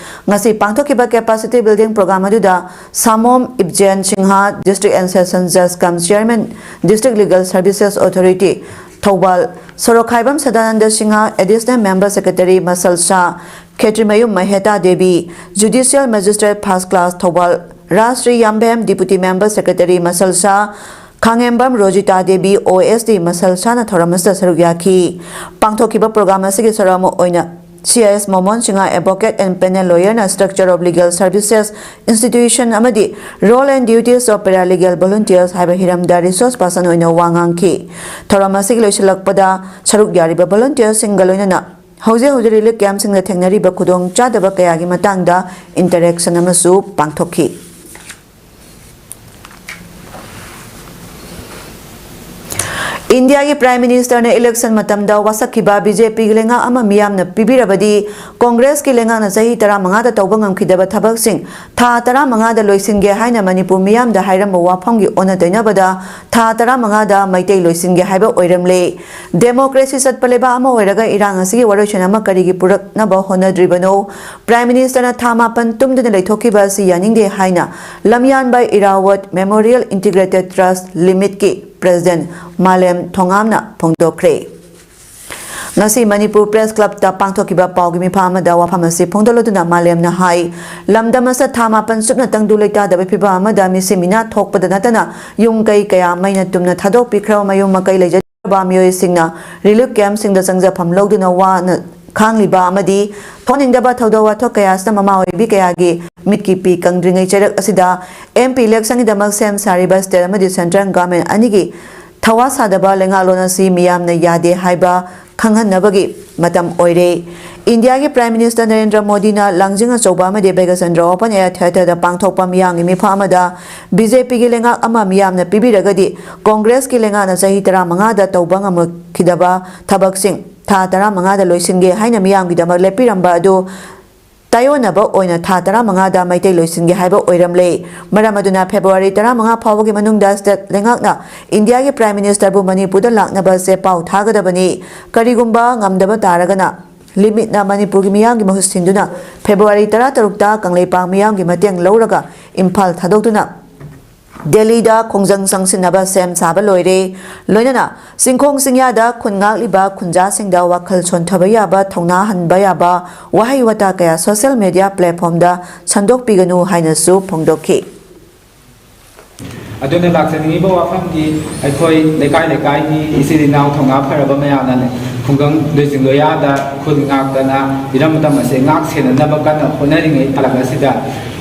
ꯉꯁꯤ ꯄꯥꯡꯊꯣꯛꯈꯤꯕ ꯀꯦꯄꯥꯁꯤꯇꯤ ꯕꯤꯜꯗꯤꯡ ꯄ꯭ꯔꯣꯒ꯭ꯔꯥꯝ ꯑꯗꯨꯗ Samom Ibajen Singh, district and session ꯖꯖ cum chairman, district legal services authority ꯊꯧꯕꯥꯜ, Sorokhaibam Sadananda Singh, additional member secretary ꯃꯁꯜ ꯁꯥ, Khetrimayum Maheta Devi, judicial magistrate first class ꯊꯧꯕꯥꯜ, Raj Shri Yambem, deputy member secretary ꯃꯁꯜ ꯁꯥ, ꯈꯥꯉꯦꯝꯕꯝ ꯔꯣꯖꯤꯇꯥ ꯗꯦꯕꯤ, ꯑꯣ ꯑꯦꯁ ꯗꯤ ꯃꯁꯜ ꯁꯥꯅ ꯊꯧꯔꯝ ꯑꯁꯤꯗ ꯁꯔꯨꯛ ꯌꯥꯈꯤ꯫ ꯄꯥꯡꯊꯣꯛꯈꯤꯕ ꯄ꯭ꯔꯣꯒ꯭ꯔꯥꯝ ꯑꯁꯤꯒꯤ ꯁꯔꯨꯛ ꯑꯃ ꯑꯣꯏꯅ C I S ꯃꯣꯃꯣꯟ Singh, advocate and panel lawyer ꯅ Structure of Legal Services Institution ꯑꯃꯗꯤ Role and Duties of Paralegal Volunteers ꯍꯥꯏꯕ ꯍꯤꯔꯝꯗ ꯔꯤꯁꯣꯔꯁ ꯄꯥꯔꯁꯟ ꯑꯣꯏꯅ ꯋꯥ ꯉꯥꯡꯈꯤ꯫ ꯊꯧꯔꯝ ꯑꯁꯤꯒꯤ ꯂꯣꯏꯁꯤꯜꯂꯛꯄꯗ ꯁꯔꯨꯛ ꯌꯥꯔꯤꯕ ꯚꯣꯂꯨꯟꯇꯤꯌꯔꯁꯤꯡꯒ ꯂꯣꯏꯅꯅ ꯍꯧꯖꯤꯛ ꯍꯧꯖꯤꯛ ꯔꯤꯂꯤꯐ ꯀꯦꯝꯞꯁꯤꯡꯗ ꯊꯦꯡꯅꯔꯤꯕ ꯈꯨꯗꯣꯡꯆꯥꯗꯕ ꯀꯌꯥꯒꯤ ꯃꯇꯥꯡꯗ ꯏꯟꯇꯔꯦꯛꯁꯟ ꯑꯃꯁꯨ ꯄꯥꯡꯊꯣꯛꯈꯤ꯫ ꯏꯟꯗꯤꯌꯥꯒꯤ ꯄ꯭ꯔꯥꯏꯝ ꯃꯤꯅꯤꯁꯇꯔꯅ ꯏꯂꯦꯛꯁꯟ ꯃꯇꯝꯗ ꯋꯥꯁꯛꯈꯤꯕ ꯕꯤ ꯖꯦ ꯄꯤꯒꯤ ꯂꯩꯉꯥꯛ ꯑꯃ ꯃꯤꯌꯥꯝꯅ ꯄꯤꯕꯤꯔꯕꯗꯤ ꯀꯣꯡꯒ꯭ꯔꯦꯁꯀꯤ ꯂꯩꯉꯥꯛꯅ ꯆꯍꯤ ꯇꯔꯥꯃꯉꯥꯗ ꯇꯧꯕ ꯉꯝꯈꯤꯗꯕ ꯊꯕꯛꯁꯤꯡ ꯊꯥ ꯇꯔꯥꯃꯉꯥꯗ ꯂꯣꯏꯁꯤꯟꯒꯦ ꯍꯥꯏꯅ ꯃꯅꯤꯄꯨꯔ ꯃꯤꯌꯥꯝꯗ ꯍꯥꯏꯔꯝꯕ ꯋꯥꯐꯝꯒꯤ ꯑꯣꯟꯅ ꯇꯩꯅꯕꯗ ꯊꯥ ꯇꯔꯥꯃꯉꯥꯗ ꯃꯩꯇꯩ ꯂꯣꯏꯁꯤꯟꯒꯦ ꯍꯥꯏꯕ ꯑꯣꯏꯔꯝꯂꯦ꯫ ꯗꯦꯃꯣꯀ꯭ꯔꯦꯁꯤ ꯆꯠꯄ ꯂꯩꯕꯥꯛ ꯑꯃ ꯑꯣꯏꯔꯒ ꯏꯔꯥꯡ ꯑꯁꯤꯒꯤ ꯋꯥꯔꯣꯏꯁꯤꯟ ꯑꯃ ꯀꯔꯤꯒꯤ ꯄꯨꯔꯛꯅꯕ ꯍꯣꯠꯅꯗ꯭ꯔꯤꯕꯅꯣ? ꯄ꯭ꯔꯥꯏꯝ ꯃꯤꯅꯤꯁꯇꯔꯅ ꯊꯥ ꯃꯥꯄꯟ ꯇꯨꯝꯗꯨꯅ ꯂꯩꯊꯣꯛꯈꯤꯕ ꯑꯁꯤ ꯌꯥꯅꯤꯡꯗꯦ ꯍꯥꯏꯅ ꯂꯝꯌꯥꯟꯕ ꯏꯔꯥꯋꯠ ꯃꯦꯃꯣꯔꯤꯌꯦꯜ ꯏꯟꯇꯤꯒ꯭ꯔꯦꯇꯦꯗ ꯇ꯭ꯔꯁ ꯂꯤꯃꯤꯇꯦꯗꯀꯤ ꯄ꯭ꯔꯦꯁꯤꯗꯦꯟꯠ ꯃꯥꯂꯦꯝ ꯊꯣꯉꯥꯝꯅ ꯐꯣꯡꯗꯣꯛꯈ꯭ꯔꯦ꯫ ꯉꯁꯤ ꯃꯅꯤꯄꯨꯔ ꯄ꯭ꯔꯦꯁ ꯀ꯭ꯂꯕꯇ ꯄꯥꯡꯊꯣꯛꯈꯤꯕ ꯄꯥꯎꯒꯤ ꯃꯤꯐꯝ ꯑꯃꯗ ꯋꯥꯐꯝ ꯑꯁꯤ ꯐꯣꯡꯗꯣꯛꯂꯗꯨꯅ ꯃꯥꯂꯦꯝꯅ ꯍꯥꯏ, ꯂꯝꯗꯝ ꯑꯁꯤꯗ ꯊꯥ ꯃꯥꯄꯟ ꯆꯨꯞꯅ ꯇꯪꯗꯨ ꯂꯩꯇꯥꯗꯕ ꯐꯤꯚꯝ ꯑꯃꯗ ꯃꯤꯁꯤ ꯃꯤꯅꯥ ꯊꯣꯛꯄꯗ ꯅꯠꯇꯅ ꯌꯨꯝ ꯀꯩ ꯀꯌꯥ ꯃꯩꯅ ꯇꯨꯝꯅ ꯊꯥꯗꯣꯛꯄꯤꯈ꯭ꯔꯕ ꯃꯌꯨꯝ ꯃꯀꯩ ꯂꯩꯖꯗ꯭ꯔꯕ ꯃꯤꯑꯣꯏꯁꯤꯡꯅ ꯔꯤꯂꯤꯐ ꯀꯦꯝꯞꯁꯤꯡꯗ ꯆꯪꯖꯐꯝ ꯂꯧꯗꯨꯅ ꯋꯥꯅ ꯈꯥꯡꯂꯤꯕ ꯑꯃꯗꯤ ꯊꯣꯛꯅꯤꯡꯗꯕ ꯊꯧꯗꯣꯛ ꯋꯥꯊꯣꯛ ꯀꯌꯥ ꯑꯁꯤꯅ ꯃꯃꯥ ꯑꯣꯏꯕꯤ ꯀꯌꯥꯒꯤ ꯃꯤꯠꯀꯤ ꯄꯤ ꯀꯪꯗ꯭ꯔꯤꯉꯩ ꯆꯩꯔꯛ ꯑꯁꯤꯗ M P election ꯒꯤꯗꯃꯛ ꯁꯦꯝ ꯁꯥꯔꯤꯕ state ꯑꯃꯗꯤ central government ꯑꯅꯤꯒꯤ ꯊꯋꯥ ꯁꯥꯗꯕ ꯂꯩꯉꯥꯛꯂꯣꯟ ꯑꯁꯤ ꯃꯤꯌꯥꯝꯅ ꯌꯥꯗꯦ ꯍꯥꯏꯕ ꯈꯪꯍꯟꯅꯕꯒꯤ ꯃꯇꯝ ꯑꯣꯏꯔꯦ꯫ ꯏꯟꯗꯤꯌꯥꯒꯤ Prime Minister ꯅꯔꯦꯟꯗ꯭ꯔ ꯃꯣꯗꯤꯅ ꯂꯥꯡꯖꯤꯡ ꯑꯆꯧꯕ ꯑꯃꯗꯤ ꯕꯩꯒꯆꯟꯗ꯭ꯔ Open Air Theatre ꯗ ꯄꯥꯡꯊꯣꯛꯄ ꯃꯤꯌꯥꯝꯒꯤ ꯃꯤꯐꯝ ꯑꯃꯗ B J P ꯒꯤ ꯂꯩꯉꯥꯛ ꯑꯃ ꯃꯤꯌꯥꯝꯅ ꯄꯤꯕꯤꯔꯒꯗꯤ ꯀꯣꯡꯒ꯭ꯔꯦꯁꯀꯤ ꯂꯩꯉꯥꯛꯅ ꯆꯍꯤ ꯇꯔꯥꯃꯉꯥꯗ ꯇꯧꯕ ꯉꯝꯂꯛꯈꯤꯗꯕ ꯊꯕꯛꯁꯤꯡ ꯊꯥ ꯇꯔꯥꯃꯉꯥꯗ ꯂꯣꯏꯁꯤꯟꯒꯦ ꯍꯥꯏꯅ ꯃꯤꯌꯥꯝꯒꯤꯗꯃꯛ ꯂꯦꯞꯄꯤꯔꯝꯕ ꯑꯗꯨ ꯇꯥꯏꯑꯣꯟꯅꯕ ꯑꯣꯏꯅ ꯊꯥ ꯇꯔꯥꯃꯉꯥꯗ ꯃꯩꯇꯩ ꯂꯣꯏꯁꯤꯟꯒꯦ ꯍꯥꯏꯕ ꯑꯣꯏꯔꯝꯂꯦ꯫ ꯃꯔꯝ ꯑꯗꯨꯅ February ꯇꯔꯥꯃꯉꯥ ꯐꯥꯎꯕꯒꯤ ꯃꯅꯨꯡꯗ state ꯂꯩꯉꯥꯛꯅ ꯏꯟꯗꯤꯌꯥꯒꯤ Prime Minister ꯕꯨ ꯃꯅꯤꯄꯨꯔꯗ ꯂꯥꯛꯅꯕ ꯆꯦ ꯄꯥꯎ ꯊꯥꯒꯗꯕꯅꯤ꯫ ꯀꯔꯤꯒꯨꯝꯕ ꯉꯝꯗꯕ ꯇꯥꯔꯒꯅ ꯂꯤꯃꯤꯠꯅ ꯃꯅꯤꯄꯨꯔꯒꯤ ꯃꯤꯌꯥꯝꯒꯤ ꯃꯍꯨꯠ ꯁꯤꯟꯗꯨꯅ February ꯇꯔꯥꯇꯔꯨꯛꯇ ꯀꯪꯂꯩꯄꯥꯛ ꯃꯤꯌꯥꯝꯒꯤ ꯃꯇꯦꯡ ꯂꯧꯔꯒ ꯏꯝꯐꯥꯜ ꯊꯥꯗꯣꯛꯇꯨꯅ ꯗꯦꯜꯂꯤꯗ ꯈꯣꯡꯖꯪ ꯆꯪꯁꯤꯟꯅꯕ ꯁꯦꯝ ꯁꯥꯕ ꯂꯣꯏꯔꯦ꯫ ꯂꯣꯏꯅꯅ ꯆꯤꯡꯈꯣꯡ ꯆꯤꯡꯌꯥꯗ ꯈꯨꯟ ꯉꯥꯛꯂꯤꯕ ꯈꯨꯟꯖꯥꯁꯤꯡꯗ ꯋꯥꯈꯜ ꯁꯣꯟꯊꯕ ꯌꯥꯕ, ꯊꯧꯅꯥ ꯍꯟꯕ ꯌꯥꯕ ꯋꯥꯍꯩ ꯋꯥꯇꯥ ꯀꯌꯥ social media platform ꯗ ꯁꯟꯗꯣꯛꯄꯤꯒꯅꯨ ꯍꯥꯏꯅꯁꯨ ꯐꯣꯡꯗꯣꯛꯈꯤ꯫ ꯑꯗꯨꯅ ꯂꯥꯛꯆꯅꯤꯡꯉꯤꯕ ꯋꯥꯐꯝꯗꯤ, ꯑꯩꯈꯣꯏ ꯂꯩꯀꯥꯏ ꯂꯩꯀꯥꯏꯒꯤ ꯏꯆꯤꯜ ꯏꯅꯥꯎ ꯊꯧꯅꯥ ꯐꯔꯕ ꯃꯌꯥꯝꯅ ꯈꯨꯡꯒꯪ ꯂꯣꯏꯖꯤꯡ ꯂꯣꯌꯥꯗ ꯈꯨꯜ ꯉꯥꯛꯇꯅ ꯏꯔꯝꯗꯝ ꯑꯁꯦ ꯉꯥꯛ ꯁꯦꯟꯅꯅꯕ ꯀꯟꯅ ꯍꯣꯠꯅꯔꯤꯉꯩ ꯇꯥꯂꯛ ꯑꯁꯤꯗ,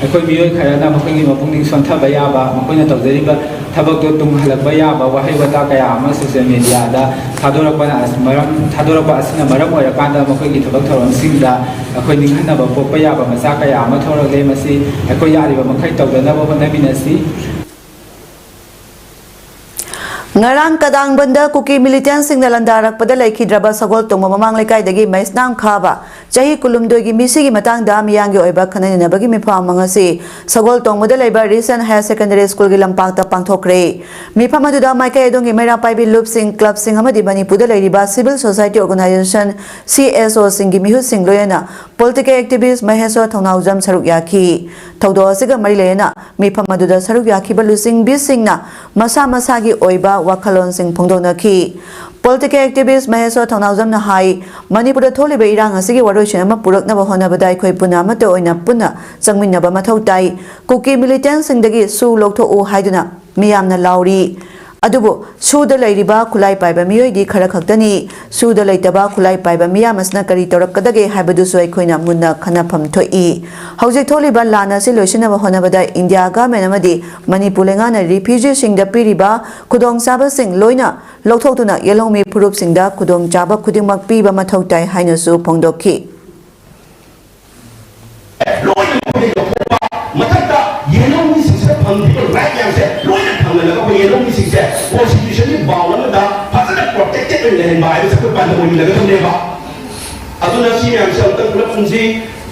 ꯑꯩꯈꯣꯏ ꯃꯤꯑꯣꯏ ꯈꯔꯅ ꯃꯈꯣꯏꯒꯤ ꯃꯄꯨꯛꯅꯤꯡ ꯁꯣꯟꯊꯕ ꯌꯥꯕ, ꯃꯈꯣꯏꯅ ꯇꯧꯖꯔꯤꯕ ꯊꯕꯛꯇꯨ ꯇꯨꯡꯍꯜꯂꯛꯄ ꯌꯥꯕ ꯋꯥꯍꯩ ꯋꯥꯇꯥ ꯀꯌꯥ ꯑꯃ social media ꯗ ꯊꯥꯗꯣꯔꯛꯄꯅ ꯑꯁ-, ꯃꯔꯝ, ꯊꯥꯗꯣꯔꯛꯄ ꯑꯁꯤꯅ ꯃꯔꯝ ꯑꯣꯏꯔꯀꯥꯟꯗ ꯃꯈꯣꯏꯒꯤ ꯊꯕꯛ ꯊꯧꯔꯝꯁꯤꯡꯗ ꯑꯩꯈꯣꯏ ꯅꯤꯡꯍꯟꯅꯕ ꯄꯣꯛꯄ ꯌꯥꯕ ꯃꯆꯥꯛ ꯀꯌꯥ ꯑꯃ ꯊꯣꯛꯂꯛꯂꯦ꯫ ꯃꯁꯤ ꯑꯩꯈꯣꯏ ꯌꯥꯔꯤꯕ ꯃꯈꯩ ꯇꯧꯗꯅꯕ ꯍꯣꯠꯅꯃꯤꯟꯅꯁꯤ꯫ ꯉꯔꯥꯡ ꯀꯗꯥꯡꯕꯟꯗ ꯀꯨꯀꯤ militant ꯁꯤꯡꯅ ꯂꯥꯟꯗꯥꯔꯛꯄꯗ ꯂꯩꯈꯤꯗ꯭ꯔꯕ ꯁꯒꯣꯜ ꯇꯣꯡꯕ ꯃꯃꯥꯡ ꯂꯩꯀꯥꯏꯗꯒꯤ ꯃꯩꯁꯅꯥꯝ ꯈꯥꯕ ꯆꯍꯤ ꯀꯨꯟꯍꯨꯝꯗꯣꯏꯒꯤ ꯃꯤꯁꯤꯒꯤ ꯃꯇꯥꯡꯗ ꯃꯤꯌꯥꯝꯒꯤ ꯑꯣꯏꯕ ꯈꯟꯅ ꯅꯩꯅꯕꯒꯤ ꯃꯤꯐꯝ ꯑꯃ ꯉꯁꯤ ꯁꯒꯣꯜ ꯇꯣꯡꯕꯗ ꯂꯩꯕ Risen Higher Secondary School ꯒꯤ ꯂꯝꯄꯥꯛꯇ ꯄꯥꯡꯊꯣꯛꯈ꯭ꯔꯦ꯫ ꯃꯤꯐꯝ ꯑꯗꯨꯗ ꯃꯥꯏꯀꯩ ꯑꯗꯣꯝꯒꯤ ꯃꯩꯔꯥ ꯄꯥꯏꯕꯤ ꯂꯨꯞꯁꯤꯡ, club ꯁꯤꯡ ꯑꯃꯗꯤ ꯃꯅꯤꯄꯨꯔꯗ ꯂꯩꯔꯤꯕ civil society organization, C S O ꯁꯤꯡꯒꯤ ꯃꯤꯍꯨꯠꯁꯤꯡ ꯂꯣꯏꯅꯅ political activist ꯃꯍꯦꯁ꯭ꯋꯔ ꯊꯧꯅꯥꯎꯖꯝ ꯁꯔꯨꯛ ꯌꯥꯈꯤ꯫ ꯊꯧꯗꯣꯛ ꯑꯁꯤꯒ ꯃꯔꯤ ꯂꯩꯅꯅ ꯃꯤꯐꯝ ꯑꯗꯨꯗ ꯁꯔꯨꯛ ꯌꯥꯈꯤꯕ ꯂꯨꯆꯤꯡꯕꯤꯁꯤꯡꯅ ꯃꯁꯥ ꯃꯁꯥꯒꯤ ꯑꯣꯏꯕ ꯋꯥꯈꯜꯂꯣꯟꯁꯤꯡ ꯐꯣꯡꯗꯣꯛꯅꯈꯤ꯫ Political activist ꯃꯍꯦꯁ꯭ꯋꯔ ꯊꯧꯅꯥꯎꯖꯝꯅ ꯍꯥꯏ, ꯃꯅꯤꯄꯨꯔꯗ ꯊꯣꯛꯂꯤꯕ ꯏꯔꯥꯡ ꯑꯁꯤꯒꯤ ꯋꯥꯔꯣꯏꯁꯤꯟ ꯑꯃ ꯄꯨꯔꯛꯅꯕ ꯍꯣꯠꯅꯕꯗ ꯑꯩꯈꯣꯏ ꯄꯨꯟꯅ ꯑꯃꯠꯇ ꯑꯣꯏꯅ ꯄꯨꯟꯅ ꯆꯪꯃꯤꯟꯅꯕ ꯃꯊꯧ ꯇꯥꯏ꯫ ꯀꯨꯀꯤ militant ꯁꯤꯡꯗꯒꯤ ꯁꯨ ꯂꯧꯊꯣꯛꯎ ꯍꯥꯏꯗꯨꯅ ꯃꯤꯌꯥꯝꯅ ꯂꯥꯎꯔꯤ꯫ ꯑꯗꯨꯕꯨ ꯁꯨꯗ ꯂꯩꯔꯤꯕ ꯈꯨꯠꯂꯥꯏ ꯄꯥꯏꯕ ꯃꯤꯑꯣꯏꯗꯤ ꯈꯔ ꯈꯛꯇꯅꯤ꯫ ꯁꯨꯗ ꯂꯩꯇꯕ ꯈꯨꯠꯂꯥꯏ ꯄꯥꯏꯕ ꯃꯤꯌꯥꯝ ꯑꯁꯤꯅ ꯀꯔꯤ ꯇꯧꯔꯛꯀꯗꯒꯦ ꯍꯥꯏꯕꯗꯨꯁꯨ ꯑꯩꯈꯣꯏꯅ ꯃꯨꯟꯅ ꯈꯟꯅꯐꯝ ꯊꯣꯛꯏ꯫ ꯍꯧꯖꯤꯛ ꯊꯣꯛꯂꯤꯕ ꯂꯥꯟ ꯑꯁꯤ ꯂꯣꯏꯁꯤꯟꯅꯕ ꯍꯣꯠꯅꯕꯗ ꯏꯟꯗꯤꯌꯥ ꯒꯃꯦꯟ ꯑꯃꯗꯤ ꯃꯅꯤꯄꯨꯔ ꯂꯩꯉꯥꯛꯅ ꯔꯤꯐ꯭ꯌꯨꯖꯤꯁꯤꯡꯗ ꯄꯤꯔꯤꯕ ꯈꯨꯗꯣꯡꯆꯥꯕꯁꯤꯡ ꯂꯣꯏꯅ ꯂꯧꯊꯣꯛꯇꯨꯅ ꯌꯦꯜꯍꯧꯃꯤ ꯐꯨꯔꯨꯞꯁꯤꯡꯗ ꯈꯨꯗꯣꯡꯆꯥꯕ ꯈꯨꯗꯤꯡꯃꯛ ꯄꯤꯕ ꯃꯊꯧ ꯇꯥꯏ ꯍꯥꯏꯅꯁꯨ ꯐꯣꯡꯗꯣꯛꯈꯤ꯫ ꯂꯣꯏꯅ ꯃꯈꯣꯏꯗ ꯌꯧꯊꯣꯛꯄ, ꯃꯊꯛꯇ ꯌꯦꯜꯍꯧꯃꯤꯁꯤꯡꯁꯤꯗ ꯐꯪꯗ꯭ꯔꯤꯕ ꯔꯥꯏꯠ ꯃꯌꯥꯝꯁꯦ ꯂꯣꯏꯅ ꯐꯪꯍꯜꯂꯒ ꯑꯩꯈꯣꯏ ꯌꯦꯜꯍꯧꯃꯤꯁꯤꯡꯁꯦ ꯀꯣꯟꯁꯇꯤꯇ꯭ꯌꯨꯁꯟꯒꯤ ꯕꯥꯎꯟ ꯑꯃꯗ ꯐꯖꯅ ꯄ꯭ꯔꯣꯇꯦꯛꯇꯦꯠ ꯑꯣꯏꯅ ꯂꯩꯍꯟꯕ ꯍꯥꯏꯕꯁꯦ ꯑꯩꯈꯣꯏ ꯄꯥꯟꯗꯝ ꯑꯣꯏꯃꯤꯟꯅꯒꯗꯕꯅꯦꯕ꯫ ꯑꯗꯨꯅ ꯁꯤ ꯃꯌꯥꯝꯁꯦ ꯑꯃꯨꯛꯇꯪ ꯄꯨꯂꯞ ꯄꯨꯟꯁꯤ꯫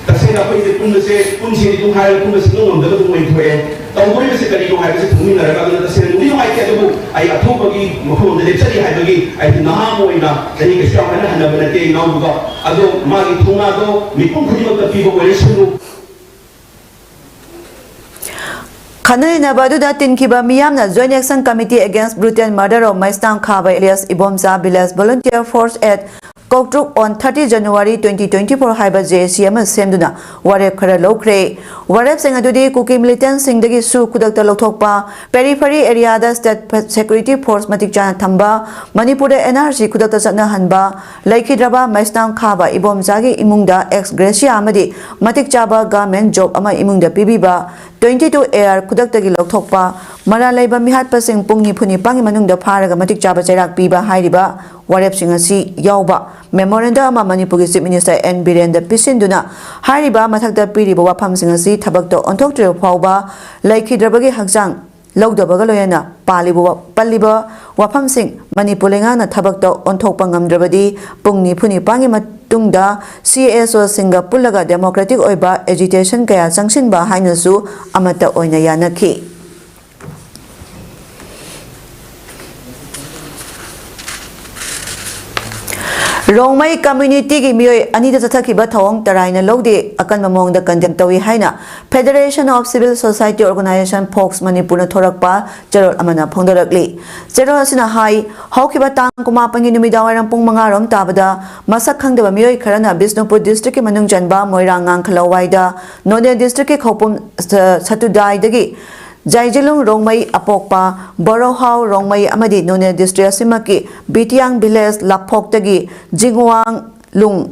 ꯇꯁꯦꯡꯅ ꯑꯩꯈꯣꯏꯁꯦ ꯄꯨꯟꯕꯁꯦ ꯄꯨꯟꯁꯤꯗꯤ ꯑꯗꯨꯝ ꯍꯥꯏꯔꯒ ꯄꯨꯟꯕ ꯁꯨꯡꯉꯝ ꯉꯝꯗꯕ ꯑꯗꯨꯝ ꯑꯣꯏꯅ ꯊꯣꯛꯑꯦ꯫ ꯇꯧꯗꯣꯔꯤꯕꯁꯦ ꯀꯔꯤꯅꯣ ꯍꯥꯏꯕꯁꯦ ꯈꯪꯃꯤꯟꯅꯔꯒ, ꯑꯗꯨꯅ ꯇꯁꯦꯡꯅ ꯅꯨꯡꯗꯤ ꯅꯨꯡꯉꯥꯏꯇꯦ, ꯑꯗꯨꯕꯨ ꯑꯩ ꯑꯊꯨꯕꯒꯤ ꯃꯐꯝ ꯑꯃꯗ ꯂꯦꯞꯆꯔꯤ ꯍꯥꯏꯕꯒꯤ ꯑꯩ ꯅꯍꯥ ꯑꯃ ꯑꯣꯏꯅ ꯆꯍꯤ ꯀꯩꯁꯨ ꯌꯥꯝ ꯀꯟꯅ ꯍꯟꯅꯕ ꯅꯠꯇꯦ ꯏꯅꯥꯎꯕꯗꯣ꯫ ꯑꯗꯣ ꯃꯥꯒꯤ ꯊꯧꯅꯥꯗꯣ ꯃꯤꯄꯨꯝ ꯈꯨꯗꯤꯡꯃꯛꯇ ꯄꯤꯕ ꯑꯣꯏꯔꯁꯅꯨ꯫ ꯈꯟꯅ ꯅꯩꯅꯕ ꯑꯗꯨꯗ ꯇꯤꯟꯈꯤꯕ ꯃꯤꯌꯥꯝꯅ Joint Action Committee Against Brutal Murder of Maisnam Khaba alias Ibomcha Village Volunteer Force at Koktrup on thirty January twenty twenty-four ꯍꯥꯏꯕ JAC ꯑꯃ ꯁꯦꯝꯗꯨꯅ ꯋꯥꯔꯦꯞ ꯈꯔ ꯂꯧꯈ꯭ꯔꯦ꯫ ꯋꯥꯔꯦꯞꯁꯤꯡ ꯑꯗꯨꯗꯤ ꯀꯨꯀꯤ ꯃꯤꯂꯤꯇꯦꯟꯁꯤꯡꯗꯒꯤ ꯁꯨ ꯈꯨꯗꯛꯇ ꯂꯧꯊꯣꯛꯄ, ꯄꯦꯔꯤꯐꯦꯔꯤ ꯑꯦꯔꯤꯌꯥꯗ ꯁ꯭ꯇꯦꯠ ꯁꯦꯀ꯭ꯌꯨꯔꯤꯇꯤ ꯐꯣꯔꯁ ꯃꯇꯤꯛ ꯆꯥꯅ ꯊꯝꯕ, ꯃꯅꯤꯄꯨꯔꯗ NRC ꯈꯨꯗꯛꯇ ꯆꯠꯅꯍꯟꯕ, ꯂꯩꯈꯤꯗ꯭ꯔꯕ ꯃꯩꯁꯅꯥꯝ ꯈꯥꯕ ꯏꯕꯣꯝꯆꯥꯒꯤ ꯏꯃꯨꯡꯗ ꯑꯦꯛꯁ ꯒ꯭ꯔꯦꯁꯤꯌꯥ ꯑꯃꯗꯤ ꯃꯇꯤꯛ ꯆꯥꯕ ꯒꯚꯔꯟꯃꯦꯟꯠ ꯖꯣꯕ ꯑꯃ ꯏꯃꯨꯡꯗ ꯄꯤꯕꯤꯕ, twenty two AR ꯈꯨꯗꯛꯇꯒꯤ ꯂꯧꯊꯣꯛꯄ, ꯃꯔꯥꯜ ꯂꯩꯕ ꯃꯤꯍꯥꯠꯄꯁꯤꯡ ꯄꯨꯡ ꯅꯤꯐꯨ ꯅꯤꯄꯥꯟꯒꯤ ꯃꯅꯨꯡꯗ ꯐꯥꯔꯒ ꯃꯇꯤꯛ ꯆꯥꯕ ꯆꯩꯔꯥꯛ ꯄꯤꯕ ꯍꯥꯏꯔꯤꯕ ꯋꯥꯔꯦꯞꯁꯤꯡ ꯑꯁꯤ ꯌꯥꯎꯕ ꯃꯦꯃꯣꯔꯦꯟꯗꯝ ꯑꯃ ꯃꯅꯤꯄꯨꯔꯒꯤ ꯆꯤꯐ ꯃꯤꯅꯤꯁꯇꯔ ꯑꯦꯟ ꯕꯤꯔꯦꯟꯗ ꯄꯤꯁꯤꯟꯗꯨꯅ ꯍꯥꯏꯔꯤꯕ ꯃꯊꯛꯇ ꯄꯤꯔꯤꯕ ꯋꯥꯐꯝꯁꯤꯡ ꯑꯁꯤ ꯊꯕꯛꯇ ꯑꯣꯟꯊꯣꯛꯇ꯭ꯔꯤꯕ ꯐꯥꯎꯕ ꯂꯩꯈꯤꯗ꯭ꯔꯕꯒꯤ ꯍꯛꯆꯥꯡ ꯂꯧꯗꯕꯒ ꯂꯣꯏꯅꯅ ꯄꯥꯜꯂꯤꯕ ꯋꯥ-, ꯄꯜꯂꯤꯕ ꯋꯥꯐꯝꯁꯤꯡ ꯃꯅꯤꯄꯨꯔ ꯂꯩꯉꯥꯛꯅ ꯊꯕꯛꯇ ꯑꯣꯟꯊꯣꯛꯄ ꯉꯝꯗ꯭ꯔꯕꯗꯤ ꯄꯨꯡ ꯅꯤꯐꯨ ꯅꯤꯄꯥꯟꯒꯤ ꯃꯇꯨꯡꯗ CSOꯁꯤꯡꯒ ꯄꯨꯜꯂꯒ ꯗꯦꯃꯣꯀ꯭ꯔꯦꯇꯤꯛ ꯑꯣꯏꯕ ꯑꯦꯖꯤꯇꯦꯁꯟ ꯀꯌꯥ ꯆꯪꯁꯤꯟꯕ ꯍꯥꯏꯅꯁꯨ ꯑꯃꯠꯇ ꯑꯣꯏꯅ ꯌꯥꯅꯈꯤ꯫ ꯔꯣꯡꯃꯩ ꯀꯝꯃ꯭ꯌꯨꯅꯤꯇꯤꯒꯤ ꯃꯤꯑꯣꯏ ꯑꯅꯤꯗ ꯆꯠꯊꯈꯤꯕ ꯊꯧꯑꯣꯡ ꯇꯔꯥꯏꯅ ꯂꯧꯗꯦ, ꯑꯀꯟꯕ ꯃꯑꯣꯡꯗ ꯀꯟꯗꯦꯝ ꯇꯧꯏ ꯍꯥꯏꯅ Federation of Civil Society Organisation, fox ꯃꯅꯤꯄꯨꯔꯅ ꯊꯣꯔꯛꯄ ꯆꯦꯔꯣꯜ ꯑꯃꯅ ꯐꯣꯡꯗꯣꯔꯛꯂꯤ꯫ ꯆꯦꯔꯣꯜ ꯑꯁꯤꯅ ꯍꯥꯏ, ꯍꯧꯈꯤꯕ ꯇꯥꯡ ꯀꯨꯟꯃꯥꯄꯟꯒꯤ ꯅꯨꯃꯤꯗꯥꯡꯋꯥꯏꯔꯝ ꯄꯨꯡ ꯃꯉꯥ ꯔꯣꯝ ꯇꯥꯕꯗ ꯃꯁꯛ ꯈꯪꯗꯕ ꯃꯤꯑꯣꯏ ꯈꯔꯅ ꯕꯤꯁꯅꯨꯄꯨꯔ ꯗꯤꯁꯇ꯭ꯔꯤꯛꯀꯤ ꯃꯅꯨꯡ ꯆꯟꯕ ꯃꯣꯏꯔꯥꯡ ꯉꯥꯡꯈꯂꯋꯥꯏꯗ ꯅꯣꯅꯦ ꯗꯤꯁꯇ꯭ꯔꯤꯛꯀꯤ ꯈꯧꯄꯨꯝ ꯁ-, ꯁꯇꯨꯗꯥꯏꯗꯒꯤ ꯖꯥꯏꯖꯤꯂꯨꯡ ꯔꯣꯡꯃꯩ ꯑꯄꯣꯛꯄ ꯕꯣꯔꯣꯍꯥꯎ ꯔꯣꯡꯃꯩ ꯑꯃꯗꯤ ꯅꯣꯅꯦ ꯗꯤꯁꯇ꯭ꯔꯤꯛ ꯑꯁꯤꯃꯛꯀꯤ ꯕꯤꯇꯤꯌꯥꯡ ꯚꯤꯂꯦꯖ ꯂꯥꯞꯐꯣꯛꯇꯒꯤ ꯖꯤꯡꯋꯥꯡ ꯂꯨꯡ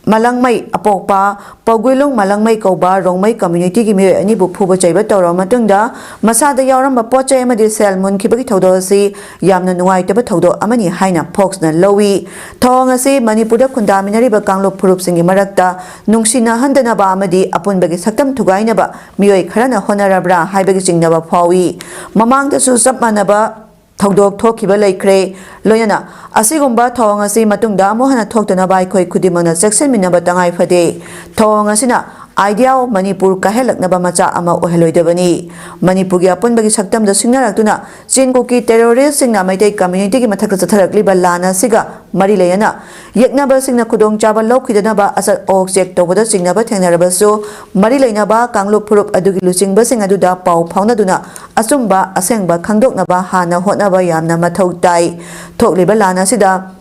ꯃꯂꯪꯃꯩ ꯑꯄꯣꯛꯄ ꯄꯧꯒꯨꯏꯂꯨꯡ ꯃꯂꯪꯃꯩ ꯀꯧꯕ ꯔꯣꯡꯃꯩ ꯀꯝꯃ꯭ꯌꯨꯅꯤꯇꯤꯒꯤ ꯃꯤꯑꯣꯏ ꯑꯅꯤꯕꯨ ꯐꯨꯕ ꯆꯩꯕ ꯇꯧꯔꯕ ꯃꯇꯨꯡꯗ ꯃꯁꯥꯗ ꯌꯥꯎꯔꯝꯕ ꯄꯣꯠ ꯆꯩ ꯑꯃꯗꯤ ꯁꯦꯜ ꯃꯨꯟꯈꯤꯕꯒꯤ ꯊꯧꯗꯣꯛ ꯑꯁꯤ ꯌꯥꯝꯅ ꯅꯨꯡꯉꯥꯏꯇꯕ ꯊꯧꯗꯣꯛ ꯑꯃꯅꯤ ꯍꯥꯏꯅ ꯐꯣꯛꯁꯅ ꯂꯧꯏ꯫ ꯊꯧꯑꯣꯡ ꯑꯁꯤ ꯃꯅꯤꯄꯨꯔꯗ ꯈꯨꯟꯗꯥꯃꯤꯟꯅꯔꯤꯕ ꯀꯥꯡꯂꯨꯞ ꯐꯨꯔꯨꯞꯁꯤꯡꯒꯤ ꯃꯔꯛꯇ ꯅꯨꯡꯁꯤꯅꯍꯟꯗꯅꯕ ꯑꯃꯗꯤ ꯑꯄꯨꯟꯕꯒꯤ ꯁꯛꯇꯝ ꯊꯨꯒꯥꯏꯅꯕ ꯃꯤꯑꯣꯏ ꯈꯔꯅ ꯍꯣꯠꯅꯔꯕ꯭ꯔꯥ ꯍꯥꯏꯕꯒꯤ ꯆꯤꯡꯅꯕ ꯐꯥꯎꯏ꯫ ꯃꯃꯥꯡꯗꯁꯨ ꯆꯞ ꯃꯥꯟꯅꯕ ꯊꯧꯗꯣꯛ ꯊꯣꯛꯈꯤꯕ ꯂꯩꯈ꯭ꯔꯦ꯫ ꯂꯣꯏꯅꯅ ꯑꯁꯤꯒꯨꯝꯕ ꯊꯧꯑꯣꯡ ꯑꯁꯤ ꯃꯇꯨꯡꯗ ꯑꯃꯨꯛ ꯍꯟꯅ ꯊꯣꯛꯇꯅꯕ ꯑꯩꯈꯣꯏ ꯈꯨꯗꯤꯡꯃꯛꯅ ꯆꯦꯛꯁꯤꯟꯃꯤꯟꯅꯕ ꯇꯉꯥꯏ ꯐꯗꯦ꯫ ꯊꯧꯑꯣꯡ ꯑꯁꯤꯅ Idea of Manipur ꯀꯥꯏꯍꯜꯂꯛꯅꯕ ꯃꯆꯥꯛ ꯑꯃ ꯑꯣꯏꯍꯜꯂꯣꯏꯗꯕꯅꯤ꯫ ꯃꯅꯤꯄꯨꯔꯒꯤ ꯑꯄꯨꯟꯕꯒꯤ ꯁꯛꯇꯝꯗ ꯁꯤꯡꯅꯔꯛꯇꯨꯅ ꯆꯤꯟ ꯀꯨꯀꯤ ꯇꯦꯔꯣꯔꯤꯁꯁꯤꯡꯅ ꯃꯩꯇꯩ ꯀꯝꯃ꯭ꯌꯨꯅꯤꯇꯤꯒꯤ ꯃꯊꯛꯇ ꯆꯠꯊꯔꯛꯂꯤꯕ ꯂꯥꯟ ꯑꯁꯤꯒ ꯃꯔꯤ ꯂꯩꯅꯅ ꯌꯦꯛꯅꯕꯁꯤꯡꯅ ꯈꯨꯗꯣꯡꯆꯥꯕ ꯂꯧꯈꯤꯗꯅꯕ ꯑꯆꯠ ꯑꯣꯛ ꯆꯦꯛ ꯇꯧꯕꯗ ꯆꯤꯡꯅꯕ ꯊꯦꯡꯅꯔꯕꯁꯨ, ꯃꯔꯤ ꯂꯩꯅꯕ ꯀꯥꯡꯂꯨꯞ ꯐꯨꯔꯨꯞ ꯑꯗꯨꯒꯤ ꯂꯨꯆꯤꯡꯕꯁꯤꯡ ꯑꯗꯨꯗ ꯄꯥꯎ ꯐꯥꯎꯅꯗꯨꯅ ꯑꯆꯨꯝꯕ ꯑꯁꯦꯡꯕ ꯈꯪꯗꯣꯛꯅꯕ ꯍꯥꯟꯅ ꯍꯣꯠꯅꯕ ꯌꯥꯝꯅ ꯃꯊꯧ ꯇꯥꯏ꯫ ꯊꯣꯛꯂꯤꯕ ꯂꯥꯟ ꯑꯁꯤꯗ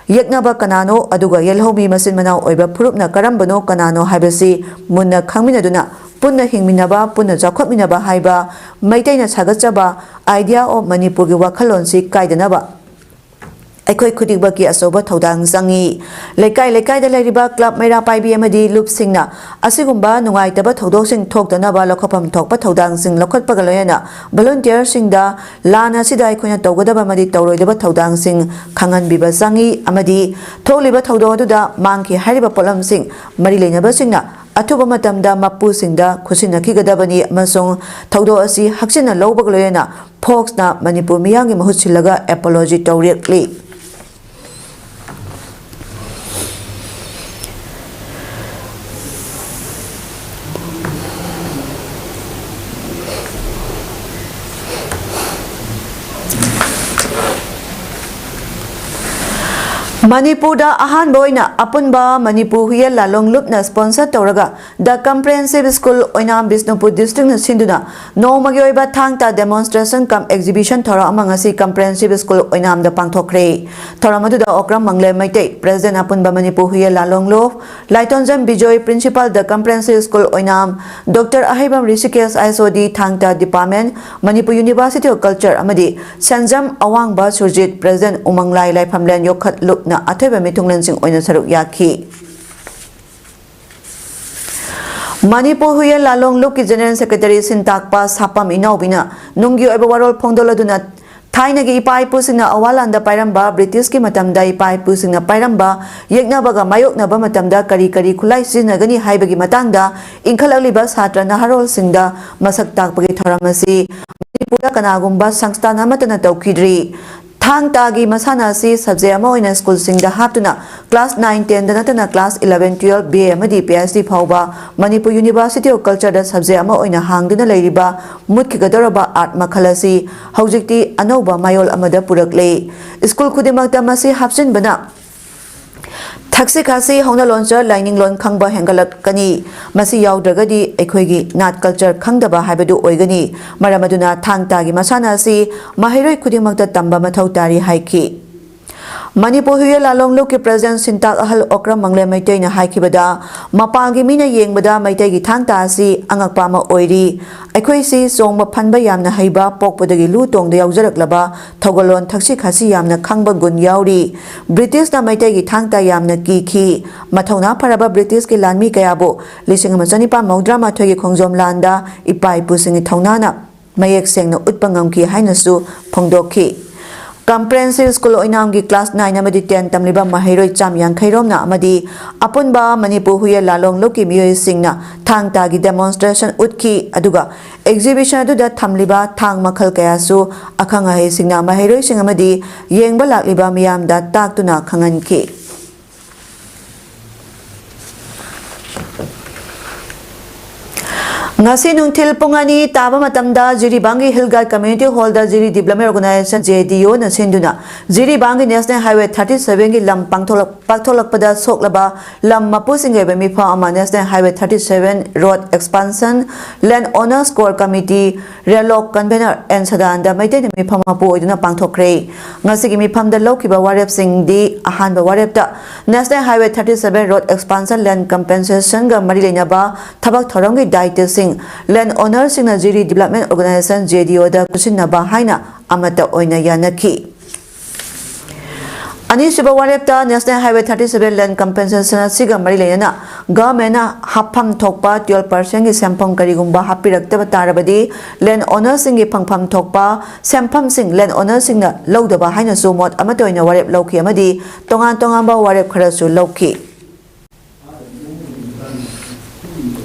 ꯌꯦꯛꯅꯕ ꯀꯅꯥꯅꯣ, ꯑꯗꯨꯒ ꯌꯦꯜꯍꯧꯃꯤ ꯃꯆꯤꯟ ꯃꯅꯥꯎ ꯑꯣꯏꯕ ꯐꯨꯔꯨꯞꯅ ꯀꯔꯝꯕꯅꯣ, ꯀꯅꯥꯅꯣ ꯍꯥꯏꯕꯁꯤ ꯃꯨꯟꯅ ꯈꯪꯃꯤꯟꯅꯗꯨꯅ ꯄꯨꯟꯅ ꯍꯤꯡꯃꯤꯟꯅꯕ, ꯄꯨꯟꯅ ꯆꯥꯎꯈꯠꯃꯤꯟꯅꯕ ꯍꯥꯏꯕ ꯃꯩꯇꯩꯅ ꯁꯥꯒꯠꯆꯕ Idea of Manipurꯒꯤ ꯋꯥꯈꯜꯂꯣꯟꯁꯤ ꯀꯥꯏꯗꯅꯕ ꯑꯩꯈꯣꯏ ꯈꯨꯗꯤꯡꯃꯛꯀꯤ ꯑꯆꯧꯕ ꯊꯧꯗꯥꯡ ꯆꯪꯏ꯫ ꯂꯩꯀꯥꯏ ꯂꯩꯀꯥꯏꯗ ꯂꯩꯔꯤꯕ ꯀ꯭ꯂꯕ ꯃꯩꯔꯥ ꯄꯥꯏꯕꯤ ꯑꯃꯗꯤ ꯂꯨꯞꯁꯤꯡꯅ ꯑꯁꯤꯒꯨꯝꯕ ꯅꯨꯡꯉꯥꯏꯇꯕ ꯊꯧꯗꯣꯛꯁꯤꯡ ꯊꯣꯛꯇꯅꯕ ꯂꯧꯈꯠꯐꯝ ꯊꯣꯛꯄ ꯊꯧꯗꯥꯡꯁꯤꯡ ꯂꯧꯈꯠꯄꯒ ꯂꯣꯏꯅꯅ ꯚꯣꯂꯨꯟꯇꯤꯌꯔꯁꯤꯡꯗ ꯂꯥꯟ ꯑꯁꯤꯗ ꯑꯩꯈꯣꯏꯅ ꯇꯧꯒꯗꯕ ꯑꯃꯗꯤ ꯇꯧꯔꯣꯏꯗꯕ ꯊꯧꯗꯥꯡꯁꯤꯡ ꯈꯪꯍꯟꯕꯤꯕ ꯆꯪꯏ ꯑꯃꯗꯤ ꯊꯣꯛꯂꯤꯕ ꯊꯧꯗꯣꯛ ꯑꯗꯨꯗ ꯃꯥꯡꯈꯤ ꯍꯥꯏꯔꯤꯕ ꯄꯣꯠꯂꯝꯁꯤꯡ ꯃꯔꯤ ꯂꯩꯅꯕꯁꯤꯡꯅ ꯑꯊꯨꯕ ꯃꯇꯝꯗ ꯃꯄꯨꯁꯤꯡꯗ ꯈꯨꯠꯁꯤꯟꯅꯈꯤꯒꯗꯕꯅꯤ ꯑꯃꯁꯨꯡ ꯊꯧꯗꯣꯛ ꯑꯁꯤ ꯍꯛꯆꯤꯟꯅ ꯂꯧꯕꯒ ꯂꯣꯏꯅꯅ ꯐꯣꯛꯁꯅ ꯃꯅꯤꯄꯨꯔ ꯃꯤꯌꯥꯝꯒꯤ ꯃꯍꯨꯠ ꯁꯤꯜꯂꯒ ꯑꯦꯄꯣꯂꯣꯖꯤ ꯇꯧꯔꯛꯂꯤ꯫ ꯃꯅꯤꯄꯨꯔꯗ ꯑꯍꯥꯟꯕ ꯑꯣꯏꯅ ꯑꯄꯨꯟꯕ ꯃꯅꯤꯄꯨꯔ ꯍꯨꯏꯌꯦꯟ ꯂꯥꯂꯣꯡ ꯂꯨꯞꯅ sponsor ꯇꯧꯔꯒ The Comprehensive School Oinam Bishnupur district ꯅ ꯁꯤꯟꯗꯨꯅ ꯅꯣꯡꯃꯒꯤ ꯑꯣꯏꯕ ꯊꯥꯡ ꯇꯥ demonstration cum exhibition ꯊꯧꯔꯝ ꯑꯃ ꯉꯁꯤ Comprehensive School ꯑꯣꯏꯅꯥꯝꯗ ꯄꯥꯡꯊꯣꯛꯈ꯭ꯔꯦ꯫ ꯊꯧꯔꯝ ꯑꯗꯨꯗ ꯑꯣꯀ꯭ꯔꯝ ꯃꯪꯂꯦꯝ ꯃꯩꯇꯩ, President ꯑꯄꯨꯟꯕ ꯃꯅꯤꯄꯨꯔ ꯍꯨꯏꯌꯦꯟ ꯂꯥꯂꯣꯡ ꯂꯨꯞ, ꯂꯥꯏꯊꯣꯟꯖꯝ Bijoy, Principal The Comprehensive School Oinam, Doctor Aheibam Rishikesh, H O D, ꯊꯥꯡ ꯇꯥ Department, Manipur University of Culture ꯑꯃꯗꯤ ꯁꯦꯟꯖꯝ ꯑꯋꯥꯡꯕ ꯁꯨꯔꯖꯤꯠ, President ꯎꯃꯪꯂꯥꯏ ꯂꯥꯏꯐꯝꯂꯦꯟ ꯌꯣꯛꯈꯠ ꯂꯨꯞꯅ ꯑꯊꯣꯏꯕ ꯃꯤꯊꯨꯡꯂꯦꯟꯁꯤꯡ ꯑꯣꯏꯅ ꯁꯔꯨꯛ ꯌꯥꯈꯤ꯫ ꯃꯅꯤꯄꯨꯔ ꯍꯨꯏꯌꯦꯟ ꯂꯥꯂꯣꯡ ꯂꯨꯞꯀꯤ General Secretary ꯁꯤꯟꯇꯥꯛꯄ ꯁꯥꯄꯝ ꯏꯅꯥꯎꯕꯤꯅ ꯅꯨꯡꯒꯤ ꯑꯣꯏꯕ ꯋꯥꯔꯣꯜ ꯐꯣꯡꯗꯣꯛꯂꯗꯨꯅ ꯊꯥꯏꯅꯒꯤ ꯏꯄꯥ ꯏꯄꯨꯁꯤꯡꯅ ꯑꯋꯥ ꯂꯥꯟꯗ ꯄꯥꯏꯔꯝꯕ, British ꯀꯤ ꯃꯇꯝꯗ ꯏꯄꯥ ꯏꯄꯨꯁꯤꯡꯅ ꯄꯥꯏꯔꯝꯕ, ꯌꯦꯛꯅꯕꯒ ꯃꯥꯌꯣꯛꯅꯕ ꯃꯇꯝꯗ ꯀꯔꯤ ꯀꯔꯤ ꯈꯨꯠꯂꯥꯏ ꯁꯤꯖꯤꯟꯅꯒꯅꯤ ꯍꯥꯏꯕꯒꯤ ꯃꯇꯥꯡꯗ ꯏꯟꯈꯠꯂꯛꯂꯤꯕ ꯁꯥꯇ꯭ꯔ ꯅꯍꯥꯔꯣꯜꯁꯤꯡꯗ ꯃꯁꯛ ꯇꯥꯛꯄꯒꯤ ꯊꯧꯔꯝ ꯑꯁꯤ ꯃꯅꯤꯄꯨꯔꯗ ꯀꯅꯥꯒꯨꯝꯕ ꯁꯪꯁꯊꯥꯟ ꯑꯃꯠꯇꯅ ꯇꯧꯈꯤꯗ꯭ꯔꯤ꯫ ꯊꯥꯡ ꯇꯥꯒꯤ ꯃꯁꯥꯟꯅ ꯑꯁꯤ subject ꯑꯃ ꯑꯣꯏꯅ ꯁ꯭ꯀꯨꯜꯁꯤꯡꯗ ꯍꯥꯞꯇꯨꯅ class nine ten ꯗ ꯅꯠꯇꯅ class eleven, twelve, B A ꯑꯃꯗꯤ P H D ꯐꯥꯎꯕ Manipur University of Culture the subject ꯑꯃ ꯑꯣꯏꯅ ꯍꯥꯡꯗꯨꯅ ꯂꯩꯔꯤꯕ ꯃꯨꯠꯈꯤꯒꯗꯧꯔꯕ art ꯃꯈꯜ ꯑꯁꯤ ꯍꯧꯖꯤꯛꯇꯤ ꯑꯅꯧꯕ ꯃꯌꯣꯜ ꯑꯃꯗ ꯄꯨꯔꯛꯂꯦ꯫ ꯁ꯭ꯀꯨꯜ ꯈꯨꯗꯤꯡꯃꯛꯇ ꯃꯁꯤ ꯍꯥꯞꯆꯤꯟꯕꯅ ꯊꯛꯁꯤ ꯈꯥꯁꯤ, ꯍꯧꯅ ꯂꯣꯟꯆꯠ, ꯂꯥꯏꯅꯤꯡꯂꯣꯟ ꯈꯪꯕ ꯍꯦꯟꯒꯠꯂꯛꯀꯅꯤ꯫ ꯃꯁꯤ ꯌꯥꯎꯗ꯭ꯔꯒꯗꯤ ꯑꯩꯈꯣꯏꯒꯤ ꯅꯥꯠ culture ꯈꯪꯗꯕ ꯍꯥꯏꯕꯗꯨ ꯑꯣꯏꯒꯅꯤ꯫ ꯃꯔꯝ ꯑꯗꯨꯅ ꯊꯥꯡ ꯇꯥꯒꯤ ꯃꯁꯥꯟꯅ ꯑꯁꯤ ꯃꯍꯩꯔꯣꯏ ꯈꯨꯗꯤꯡꯃꯛꯇ ꯇꯝꯕ ꯃꯊꯧ ꯇꯥꯔꯤ ꯍꯥꯏꯈꯤ꯫ ꯃꯅꯤꯄꯨꯔ ꯍꯨꯏꯌꯦꯟ ꯂꯥꯂꯣꯡ ꯂꯨꯞꯀꯤ President ꯁꯤꯟꯇꯥꯛ ꯑꯍꯜ ꯑꯣꯀ꯭ꯔꯝ ꯃꯪꯂꯦꯝ ꯃꯩꯇꯩꯅ ꯍꯥꯏꯈꯤꯕꯗ, ꯃꯄꯥꯟꯒꯤ ꯃꯤꯅ ꯌꯦꯡꯕꯗ ꯃꯩꯇꯩꯒꯤ ꯊꯥꯡ ꯇꯥ ꯑꯁꯤ ꯑꯉꯛꯄ ꯑꯃ ꯑꯣꯏꯔꯤ꯫ ꯑꯩꯈꯣꯏꯁꯤ ꯆꯣꯡꯕ ꯐꯟꯕ ꯌꯥꯝꯅ ꯍꯩꯕ, ꯄꯣꯛꯄꯗꯒꯤ ꯂꯨ ꯇꯣꯡꯗ ꯌꯥꯎꯖꯔꯛꯂꯕ, ꯊꯧꯒꯜꯂꯣꯟ ꯊꯛꯁꯤ ꯈꯥꯁꯤ ꯌꯥꯝꯅ ꯈꯪꯕ ꯒꯨꯟ ꯌꯥꯎꯔꯤ꯫ British ꯅ ꯃꯩꯇꯩꯒꯤ ꯊꯥꯡ ꯇꯥ ꯌꯥꯝꯅ ꯀꯤꯈꯤ꯫ ꯃꯊꯧꯅꯥ ꯐꯔꯕ British ꯀꯤ ꯂꯥꯟꯃꯤ ꯀꯌꯥꯕꯨ ꯂꯤꯁꯤꯡ ꯑꯃ ꯆꯅꯤꯄꯥꯟ ꯃꯧꯗ꯭ꯔꯥ ꯃꯥꯊꯣꯏꯒꯤ ꯈꯣꯡꯖꯣꯝ ꯂꯥꯟꯗ ꯏꯄꯥ ꯏꯄꯨꯁꯤꯡꯒꯤ ꯊꯧꯅꯥꯅ ꯃꯌꯦꯛ ꯁꯦꯡꯅ ꯎꯠꯄ ꯉꯝꯈꯤ ꯍꯥꯏꯅꯁꯨ ꯐꯣꯡꯗꯣꯛꯈꯤ꯫ Comprehensive School ꯑꯣꯏꯅꯥꯝꯒꯤ class nine ꯑꯃꯗꯤ ten ꯇꯝꯂꯤꯕ ꯃꯍꯩꯔꯣꯏ ꯆꯥꯝ ꯌꯥꯡꯈꯩ ꯔꯣꯝꯅ ꯑꯃꯗꯤ ꯑꯄꯨꯟꯕ ꯃꯅꯤꯄꯨꯔ ꯍꯨꯏꯌꯦꯟ ꯂꯥꯂꯣꯡ ꯂꯨꯞꯀꯤ ꯃꯤꯑꯣꯏꯁꯤꯡꯅ ꯊꯥꯡ ꯇꯥꯒꯤ demonstration ꯎꯠꯈꯤ, ꯑꯗꯨꯒ exhibition ꯑꯗꯨꯗ ꯊꯝꯂꯤꯕ ꯊꯥꯡ ꯃꯈꯜ ꯀꯌꯥꯁꯨ ꯑꯈꯪ ꯑꯍꯩꯁꯤꯡꯅ ꯃꯍꯩꯔꯣꯏꯁꯤꯡ ꯑꯃꯗꯤ ꯌꯦꯡꯕ ꯂꯥꯛꯂꯤꯕ ꯃꯤꯌꯥꯝꯗ ꯇꯥꯛꯇꯨꯅ ꯈꯪꯍꯟꯈꯤ꯫ ꯉꯁꯤ ꯅꯨꯡꯊꯤꯜ ꯄꯨꯡ ꯑꯅꯤ ꯇꯥꯕ ꯃꯇꯝꯗ ꯖꯤꯔꯤꯕꯥꯝꯒꯤ Hill Guard Community Hallꯗ ꯖꯤꯔꯤ Development Organization, JDOꯅ ꯁꯤꯟꯗꯨꯅ ꯖꯤꯔꯤꯕꯥꯝꯒꯤ National Highway thirty sevenꯒꯤ ꯂꯝ ꯄꯥꯡꯊꯣꯛꯂꯛ-, ꯄꯥꯛꯊꯣꯛꯂꯛꯄꯗ ꯁꯣꯛꯂꯕ ꯂꯝ ꯃꯄꯨꯁꯤꯡꯒꯤ ꯑꯣꯏꯕ ꯃꯤꯐꯝ ꯑꯃ National Highway thirty seven Road Expansion Land Owners Core Committee, ꯔꯦꯂꯣꯛ, Convener N Sadananda ꯃꯩꯇꯩꯅ ꯃꯤꯐꯝ ꯃꯄꯨ ꯑꯣꯏꯗꯨꯅ ꯄꯥꯡꯊꯣꯛꯈ꯭ꯔꯦ꯫ ꯉꯁꯤꯒꯤ ꯃꯤꯐꯝꯗ ꯂꯧꯈꯤꯕ ꯋꯥꯔꯦꯞꯁꯤꯡꯗꯤ: ꯑꯍꯥꯟꯕ ꯋꯥꯔꯦꯞꯇ National Highway thirty seven Road Expansion Land Compensationꯒ ꯃꯔꯤ ꯂꯩꯅꯕ ꯊꯕꯛ ꯊꯧꯔꯝꯒꯤ ꯗꯥꯌꯤꯇ꯭ꯕꯁꯤꯡ land ownerꯁꯤꯡꯅ ꯖꯤꯔꯤ Development Organization, JDOꯗ ꯈꯨꯠꯁꯤꯟꯅꯕ ꯍꯥꯏꯅ ꯑꯃꯠꯇ ꯑꯣꯏꯅ ꯌꯥꯅꯈꯤ꯫ ꯑꯅꯤꯁꯨꯕ ꯋꯥꯔꯦꯞꯇ National Highway thirty seven Land Compensation ꯑꯁꯤꯒ ꯃꯔꯤ ꯂꯩꯅꯅ governmentꯅ ꯍꯥꯞꯐꯝ ꯊꯣꯛꯄ twelve percentꯀꯤ ꯁꯦꯟꯐꯝ ꯀꯔꯤꯒꯨꯝꯕ ꯍꯥꯞꯄꯤꯔꯛꯇꯕ ꯇꯥꯔꯕꯗꯤ, land ownerꯁꯤꯡꯒꯤ ꯐꯪꯐꯝ ꯊꯣꯛꯄ ꯁꯦꯟꯐꯝꯁꯤꯡ land ownerꯁꯤꯡꯅ ꯂꯧꯗꯕ ꯍꯥꯏꯅꯁꯨ ꯃꯣꯠ ꯑꯃꯠꯇ ꯑꯣꯏꯅ ꯋꯥꯔꯦꯞ ꯂꯧꯈꯤ ꯑꯃꯗꯤ ꯇꯣꯉꯥꯟ ꯇꯣꯉꯥꯟꯕ ꯋꯥꯔꯦꯞ ꯈꯔꯁꯨ ꯂꯧꯈꯤ꯫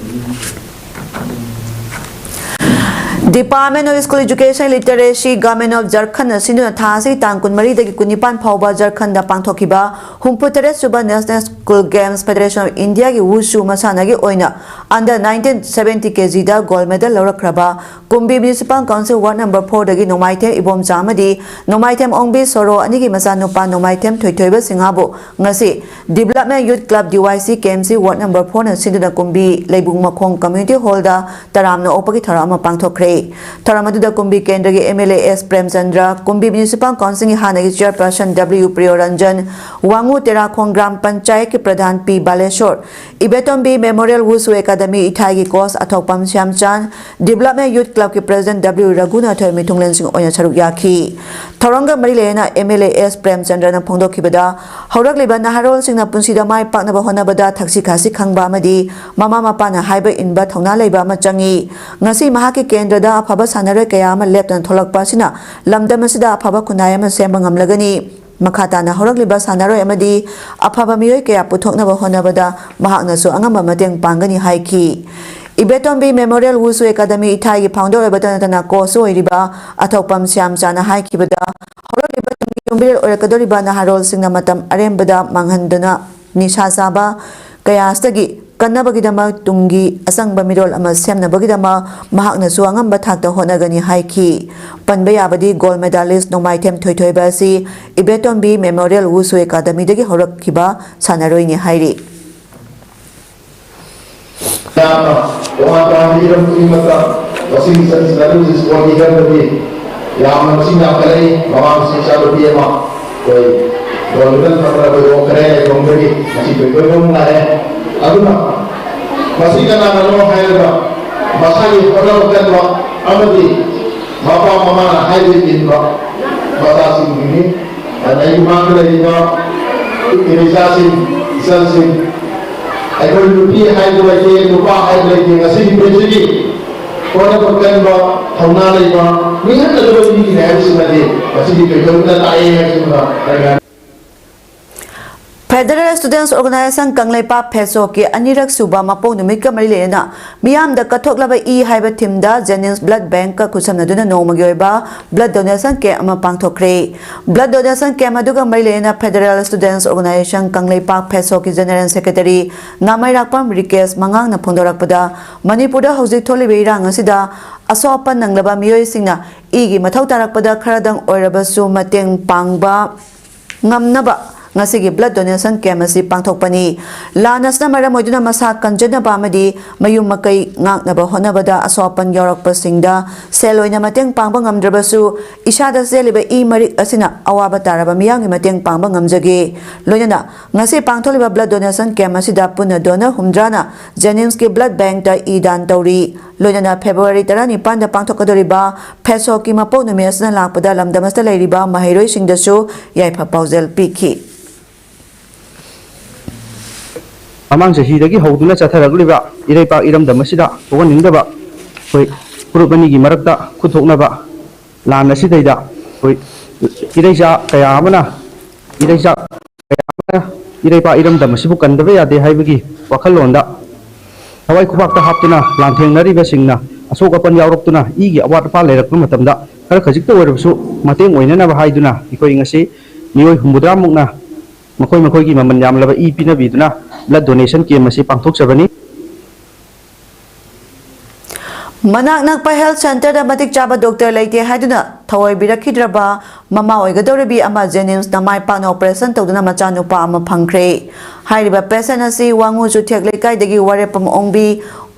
Department of School Education Literacy, Government of Jharkhandꯅ ꯁꯤꯟꯗꯨꯅ ꯊꯥ ꯑꯁꯤꯒꯤ ꯇꯥꯡ ꯀꯨꯟꯃꯔꯤꯗꯒꯤ ꯀꯨꯟꯅꯤꯄꯥꯟ ꯐꯥꯎꯕ ꯖꯔꯈꯟꯗ ꯄꯥꯡꯊꯣꯛꯈꯤꯕ ꯍꯨꯝꯐꯨꯇꯔꯦꯠ ꯁꯨꯕ National School Games, Federation of Indiaꯒꯤ Wushu ꯃꯁꯥꯟꯅꯒꯤ ꯑꯣꯏꯅ under nineteen seventy ꯀꯦꯖꯤꯗ gold medal ꯂꯧꯔꯛꯈ꯭ꯔꯕ ꯀꯨꯝꯕꯤ Municipal Council Ward number fourꯗꯒꯤ ꯅꯣꯡꯃꯥꯏꯊꯦꯝ ꯏꯕꯣꯝꯆꯥ ꯑꯃꯗꯤ ꯅꯣꯡꯃꯥꯏꯊꯦꯝ ꯑꯣꯡꯕꯤ ꯁꯣꯔꯣ ꯑꯅꯤꯒꯤ ꯃꯆꯥꯅꯨꯄꯥ ꯅꯣꯡꯃꯥꯏꯊꯦꯝ ꯊꯣꯏꯊꯣꯏꯕ ꯁꯤꯡꯍꯥꯕꯨ ꯉꯁꯤ Development Youth Club, DYC, KMC Ward number fourꯅ ꯁꯤꯟꯗꯨꯅ ꯀꯨꯝꯕꯤ ꯂꯩꯕꯨꯡ ꯃꯈꯣꯡ Community Hallꯗ ꯇꯔꯥꯝꯅ ꯑꯣꯛꯄꯒꯤ ꯊꯧꯔꯝ ꯑꯃ ꯄꯥꯡꯊꯣꯛꯈ꯭ꯔꯦ꯫ ꯊꯧꯔꯝ ꯑꯗꯨꯗ ꯀꯨꯝꯕꯤ ꯀꯦꯟꯗ꯭ꯔꯒꯤ MLA S ꯄ꯭ꯔꯦꯝꯆꯟꯗ꯭ꯔ, ꯀꯨꯝꯕꯤ Municipal Councilꯒꯤ ꯍꯥꯟꯅꯒꯤ Chairperson W ꯄ꯭ꯔꯤꯌꯣꯔꯟꯖꯟ, ꯋꯥꯉꯨ ꯇꯦꯔꯥꯈꯣꯡ ꯒ꯭ꯔꯥꯝ ꯄꯟꯆꯥꯌꯠꯀꯤ ꯄ꯭ꯔꯙꯥꯟ ꯄꯤ Balasore, ꯏꯕꯦꯇꯣꯝꯕꯤ Memorial Wushu Academy ꯏꯊꯥꯏꯒꯤ coach ꯑꯊꯣꯛꯄꯝ ꯁ꯭ꯌꯥꯝꯆꯥꯟ, Development Youth Clubꯀꯤ President W ꯔꯘꯨꯅꯥꯊꯣꯏ ꯃꯤꯊꯨꯡꯂꯦꯟꯁꯤꯡ ꯑꯣꯏꯅ ꯁꯔꯨꯛ ꯌꯥꯈꯤ꯫ ꯊꯧꯔꯝꯒ ꯃꯔꯤ ꯂꯩꯅꯅ MLA S ꯄ꯭ꯔꯦꯝꯆꯟꯗ꯭ꯔꯅ ꯐꯣꯡꯗꯣꯛꯈꯤꯕꯗ, ꯍꯧꯔꯛꯂꯤꯕ ꯅꯍꯥꯔꯣꯜꯁꯤꯡꯅ ꯄꯨꯟꯁꯤꯗ ꯃꯥꯏ ꯄꯥꯛꯅꯕ ꯍꯣꯠꯅꯕꯗ ꯊꯛꯁꯤ ꯈꯥꯁꯤ ꯈꯪꯕ ꯑꯃꯗꯤ ꯃꯃꯥ ꯃꯄꯥꯅ ꯍꯥꯏꯕ ꯏꯟꯕ ꯊꯧꯅꯥ ꯂꯩꯕ ꯑꯃ ꯆꯪꯏ꯫ ꯉꯁꯤ ꯃꯍꯥꯛꯀꯤ ꯀꯦꯟꯗ꯭ꯔꯗ ꯑꯐꯕ ꯁꯥꯟꯅꯔꯣꯏ ꯀꯌꯥ ꯑꯃ ꯂꯦꯞꯇꯅ ꯊꯣꯛꯂꯛꯄ ꯑꯁꯤꯅ ꯂꯝꯗꯝ ꯑꯁꯤꯗ ꯑꯐꯕ ꯈꯨꯟꯅꯥꯏ ꯑꯃ ꯁꯦꯝꯕ ꯉꯝꯂꯒꯅꯤ꯫ ꯃꯈꯥ ꯇꯥꯅ ꯍꯧꯔꯛꯂꯤꯕ ꯁꯥꯟꯅꯔꯣꯏ ꯑꯃꯗꯤ ꯑꯐꯕ ꯃꯤꯑꯣꯏ ꯀꯌꯥ ꯄꯨꯊꯣꯛꯅꯕ ꯍꯣꯠꯅꯕꯗ ꯃꯍꯥꯛꯅꯁꯨ ꯑꯉꯝꯕ ꯃꯇꯦꯡ ꯄꯥꯡꯒꯅꯤ ꯍꯥꯏꯈꯤ꯫ ꯏꯕꯦꯇꯣꯝꯕꯤ Memorial Wushu Academy ꯏꯊꯥꯏꯒꯤ founder ꯑꯣꯏꯕꯇ ꯅꯠꯇꯅ coachꯁꯨ ꯑꯣꯏꯔꯤꯕ ꯑꯊꯣꯛꯄꯝ ꯁ꯭ꯌꯥꯝꯆꯥꯅ ꯍꯥꯏꯈꯤꯕꯗ, ꯍꯧꯔꯛꯂꯤꯕ ꯇꯨꯡꯒꯤ ꯌꯨꯝꯕꯤꯔꯦꯜ ꯑꯣꯏꯔꯛꯀꯗꯧꯔꯤꯕ ꯅꯍꯥꯔꯣꯜꯁꯤꯡꯅ ꯃꯇꯝ ꯑꯔꯦꯝꯕꯗ ꯃꯥꯡꯍꯟꯗꯨꯅ ꯅꯤꯁꯥ ꯆꯥꯕ ꯀꯌꯥ ꯑꯁꯤꯗꯒꯤ ꯀꯟꯅꯕꯒꯤꯗꯃꯛ ꯇꯨꯡꯒꯤ ꯑꯆꯪꯕ ꯃꯤꯔꯣꯜ ꯑꯃ ꯁꯦꯝꯅꯕꯒꯤꯗꯃꯛ ꯃꯍꯥꯛꯅꯁꯨ ꯑꯉꯝꯕ ꯊꯥꯛꯇ ꯍꯣꯠꯅꯒꯅꯤ ꯍꯥꯏꯈꯤ꯫ ꯄꯟꯕ ꯌꯥꯕꯗꯤ gold medalist ꯅꯣꯡꯃꯥꯏꯊꯦꯝ ꯊꯣꯏꯊꯣꯏꯕ ꯑꯁꯤ ꯏꯕꯦꯇꯣꯝꯕꯤ Memorial Wushu Academyꯗꯒꯤ ꯍꯧꯔꯛꯈꯤꯕ ꯁꯥꯟꯅꯔꯣꯏꯅꯤ ꯍꯥꯏꯔꯤ꯫ ꯌꯥꯝꯅ ꯇꯣꯉꯥꯟ ꯇꯣꯉꯥꯟꯕ ꯍꯤꯔꯝ ꯈꯨꯗꯤꯡꯃꯛꯇ ꯃꯁꯤꯒꯤ ꯆꯠꯅ ꯁꯥꯟꯅꯔꯣꯏꯁꯤ sportꯀꯤ ꯍꯤꯔꯝꯗꯗꯤ ꯌꯥꯝꯅ ꯃꯁꯤꯡ ꯌꯥꯝꯈꯠꯂꯛꯏ꯫ ꯃꯃꯥꯡꯗꯁꯨ ꯏꯆꯥꯅꯨꯄꯤ ꯑꯃ ꯑꯩꯈꯣꯏ gold medal ꯐꯪꯗꯅ ꯑꯩꯈꯣꯏ ꯍꯣꯡꯈ꯭ꯔꯦ, ꯑꯩ ꯈꯣꯡꯗꯒꯤ ꯉꯁꯤ ꯊꯣꯏꯊꯣꯏꯕ ꯑꯃ ꯂꯥꯛꯑꯦ꯫ ꯑꯗꯨꯅ ꯃꯁꯤ ꯀꯅꯥꯅꯅꯣ ꯍꯥꯏꯔꯒ ꯃꯁꯥꯒꯤ ꯍꯣꯠꯅꯕ ꯀꯟꯕ ꯑꯃꯗꯤ ꯃꯄꯥ ꯃꯃꯥꯅ ꯍꯥꯏꯕ ꯏꯟꯕ ꯃꯆꯥꯁꯤꯡꯒꯤꯅꯤ꯫ ꯑꯗꯨꯅ ꯑꯩꯒꯤ ꯃꯥꯡꯗ ꯂꯩꯔꯤꯕ ꯏꯆꯥꯁꯤꯡ, ꯏꯆꯜꯁꯤꯡ, ꯑꯩꯈꯣꯏ ꯅꯨꯄꯤ ꯍꯥꯏꯕ ꯂꯩꯇꯦ, ꯅꯨꯄꯥ ꯍꯥꯏꯕ ꯂꯩꯇꯦ꯫ ꯉꯁꯤꯒꯤ ꯅꯨꯃꯤꯠꯁꯤꯒꯤ ꯍꯣꯠꯅꯕ ꯀꯟꯕ, ꯊꯧꯅꯥ ꯂꯩꯕ, ꯃꯤꯍꯟꯒꯗꯕ ꯃꯤꯒꯤꯅꯤ ꯍꯥꯏꯕꯁꯤꯃꯗꯤ ꯉꯁꯤꯒꯤ ꯊꯣꯏꯗꯣꯛꯅ ꯇꯥꯛꯑꯦ ꯍꯥꯏꯕꯁꯤꯃ ꯑꯩꯅ Federal Students Organisation ꯀꯪꯂꯩꯄꯥꯛ ꯐꯦꯁꯣꯛꯀꯤ ꯑꯅꯤꯔꯛ ꯁꯨꯕ ꯃꯄꯣꯛ ꯅꯨꯃꯤꯠꯀ ꯃꯔꯤ ꯂꯩꯅꯅ ꯃꯤꯌꯥꯝꯗ ꯀꯠꯊꯣꯛꯂꯕ ꯏ ꯍꯥꯏꯕ themeꯗ Jennings Blood Bankꯀ ꯈꯨꯠꯁꯝꯅꯗꯨꯅ ꯅꯣꯡꯃꯒꯤ ꯑꯣꯏꯕ blood donation camp ꯑꯃ ꯄꯥꯡꯊꯣꯛꯈ꯭ꯔꯦ꯫ Blood donation camp ꯑꯗꯨꯒ ꯃꯔꯤ ꯂꯩꯅꯅ Federal Students Organisation Kangleipak ꯐꯦꯁꯣꯛꯀꯤ General Secretary ꯅꯥꯃꯩꯔꯥꯛꯄꯝ ꯔꯤꯀꯦꯁ ꯃꯉꯥꯡꯅ ꯐꯣꯡꯗꯣꯔꯛꯄꯗ, ꯃꯅꯤꯄꯨꯔꯗ ꯍꯧꯖꯤꯛ ꯊꯣꯛꯂꯤꯕ ꯏꯔꯥꯡ ꯑꯁꯤꯗ ꯑꯁꯣꯛ ꯑꯄꯟ ꯅꯪꯂꯕ ꯃꯤꯑꯣꯏꯁꯤꯡꯅ ꯏꯒꯤ ꯃꯊꯧ ꯇꯥꯔꯛꯄꯗ ꯈꯔꯗꯪ ꯑꯣꯏꯔꯕꯁꯨ ꯃꯇꯦꯡ ꯄꯥꯡꯕ ꯉꯝꯅꯕ ꯉꯁꯤꯒꯤ blood donation camp ꯑꯁꯤ ꯄꯥꯡꯊꯣꯛꯄꯅꯤ꯫ ꯂꯥꯟ ꯑꯁꯤꯅ ꯃꯔꯝ ꯑꯣꯏꯗꯨꯅ ꯃꯁꯥ ꯀꯟꯖꯅꯕ ꯑꯃꯗꯤ ꯃꯌꯨꯝ ꯃꯀꯩ ꯉꯥꯛꯅꯕ ꯍꯣꯠꯅꯕꯗ ꯑꯁꯣꯛ ꯑꯄꯟ ꯌꯥꯎꯔꯛꯄꯁꯤꯡꯗ ꯁꯦꯜ ꯑꯣꯏꯅ ꯃꯇꯦꯡ ꯄꯥꯡꯕ ꯉꯝꯗ꯭ꯔꯕꯁꯨ, ꯏꯁꯥꯗ ꯆꯦꯜꯂꯤꯕ ꯏ ꯃꯔꯤꯛ ꯑꯁꯤꯅ ꯑꯋꯥꯕ ꯇꯥꯔꯕ ꯃꯤꯌꯥꯝꯒꯤ ꯃꯇꯦꯡ ꯄꯥꯡꯕ ꯉꯝꯖꯒꯦ꯫ ꯂꯣꯏꯅꯅ ꯉꯁꯤ ꯄꯥꯡꯊꯣꯛꯂꯤꯕ blood donation camp ꯑꯁꯤꯗ ꯄꯨꯟꯅ donor ꯍꯨꯝꯗ꯭ꯔꯥꯅ Jenningsꯀꯤ blood bankꯇ ꯏ ꯗꯥꯟ ꯇꯧꯔꯤ꯫ ꯂꯣꯏꯅꯅ February ꯇꯔꯥꯅꯤꯄꯥꯟꯗ ꯄꯥꯡꯊꯣꯛꯀꯗꯧꯔꯤꯕ ꯐꯦꯁꯣꯛꯀꯤ ꯃꯄꯣꯛ ꯅꯨꯃꯤꯠ ꯑꯁꯤꯅ ꯂꯥꯛꯄꯗ ꯂꯝꯗꯝ ꯑꯁꯤꯗ ꯂꯩꯔꯤꯕ ꯃꯍꯩꯔꯣꯏꯁꯤꯡꯗꯁꯨ ꯌꯥꯏꯐ ꯄꯥꯎꯖꯦꯜ ꯄꯤꯈꯤ꯫ ꯃꯃꯥꯡ ꯆꯍꯤꯗꯒꯤ ꯍꯧꯗꯨꯅ ꯆꯠꯊꯔꯛꯂꯤꯕ ꯏꯔꯩꯄꯥꯛ ꯏꯔꯝꯗꯝ ꯑꯁꯤꯗ ꯊꯣꯛꯍꯟꯅꯤꯡꯗꯕ ꯑꯩꯈꯣꯏ ꯐꯨꯔꯨꯞ ꯑꯅꯤꯒꯤ ꯃꯔꯛꯇ ꯈꯨꯠꯊꯣꯛꯅꯕ ꯂꯥꯟ ꯑꯁꯤꯗꯩꯗ ꯑꯩꯈꯣꯏ ꯏꯔꯩꯆꯥ ꯀꯌꯥ ꯑꯃꯅ ꯏꯔꯩꯆꯥ ꯀꯌꯥ ꯑꯃꯅ ꯏꯔꯩꯄꯥꯛ ꯏꯔꯝꯗꯝ ꯑꯁꯤꯕꯨ ꯀꯟꯗꯕ ꯌꯥꯗꯦ ꯍꯥꯏꯕꯒꯤ ꯋꯥꯈꯜꯂꯣꯟꯗ ꯊꯋꯥꯏ ꯈꯨꯕꯥꯛꯇ ꯍꯥꯞꯇꯨꯅ ꯂꯥꯟꯊꯦꯡꯅꯔꯤꯕꯁꯤꯡꯅ ꯑꯁꯣꯛ ꯑꯄꯟ ꯌꯥꯎꯔꯛꯇꯨꯅ ꯏꯒꯤ ꯑꯋꯥꯠ ꯑꯄꯥ ꯂꯩꯔꯛꯄ ꯃꯇꯝꯗ ꯈꯔ ꯈꯖꯤꯛꯇ ꯑꯣꯏꯔꯕꯁꯨ ꯃꯇꯦꯡ ꯑꯣꯏꯅꯅꯕ ꯍꯥꯏꯗꯨꯅ ꯑꯩꯈꯣꯏ ꯉꯁꯤ ꯃꯤꯑꯣꯏ ꯍꯨꯝꯐꯨꯇꯔꯥꯃꯨꯛꯅ ꯃꯈꯣꯏ ꯃꯈꯣꯏꯒꯤ ꯃꯃꯜ ꯌꯥꯝꯂꯕ ꯏ ꯄꯤꯅꯕꯤꯗꯨꯅ blood donation camp ꯑꯁꯤ ꯄꯥꯡꯊꯣꯛꯆꯕꯅꯤ꯫ ꯃꯅꯥꯛ ꯅꯛꯄ health centreꯗ ꯃꯇꯤꯛ ꯆꯥꯕ doctor ꯂꯩꯇꯦ ꯍꯥꯏꯗꯨꯅ ꯊꯑꯣꯏꯕꯤꯔꯛꯈꯤꯗ꯭ꯔꯕ ꯃꯃꯥ ꯑꯣꯏꯒꯗꯧꯔꯤꯕꯤ ꯑꯃ JNIMSꯅ ꯃꯥꯏ ꯄꯥꯛꯅ operation ꯇꯧꯗꯨꯅ ꯃꯆꯥꯅꯨꯄꯥ ꯑꯃ ꯐꯪꯈ꯭ꯔꯦ꯫ ꯍꯥꯏꯔꯤꯕ patient ꯑꯁꯤ ꯋꯥꯉꯨ ꯆꯨꯊꯦꯛ ꯂꯩꯀꯥꯏꯗꯒꯤ ꯋꯥꯔꯦꯞꯄꯝ ꯑꯣꯡꯕꯤ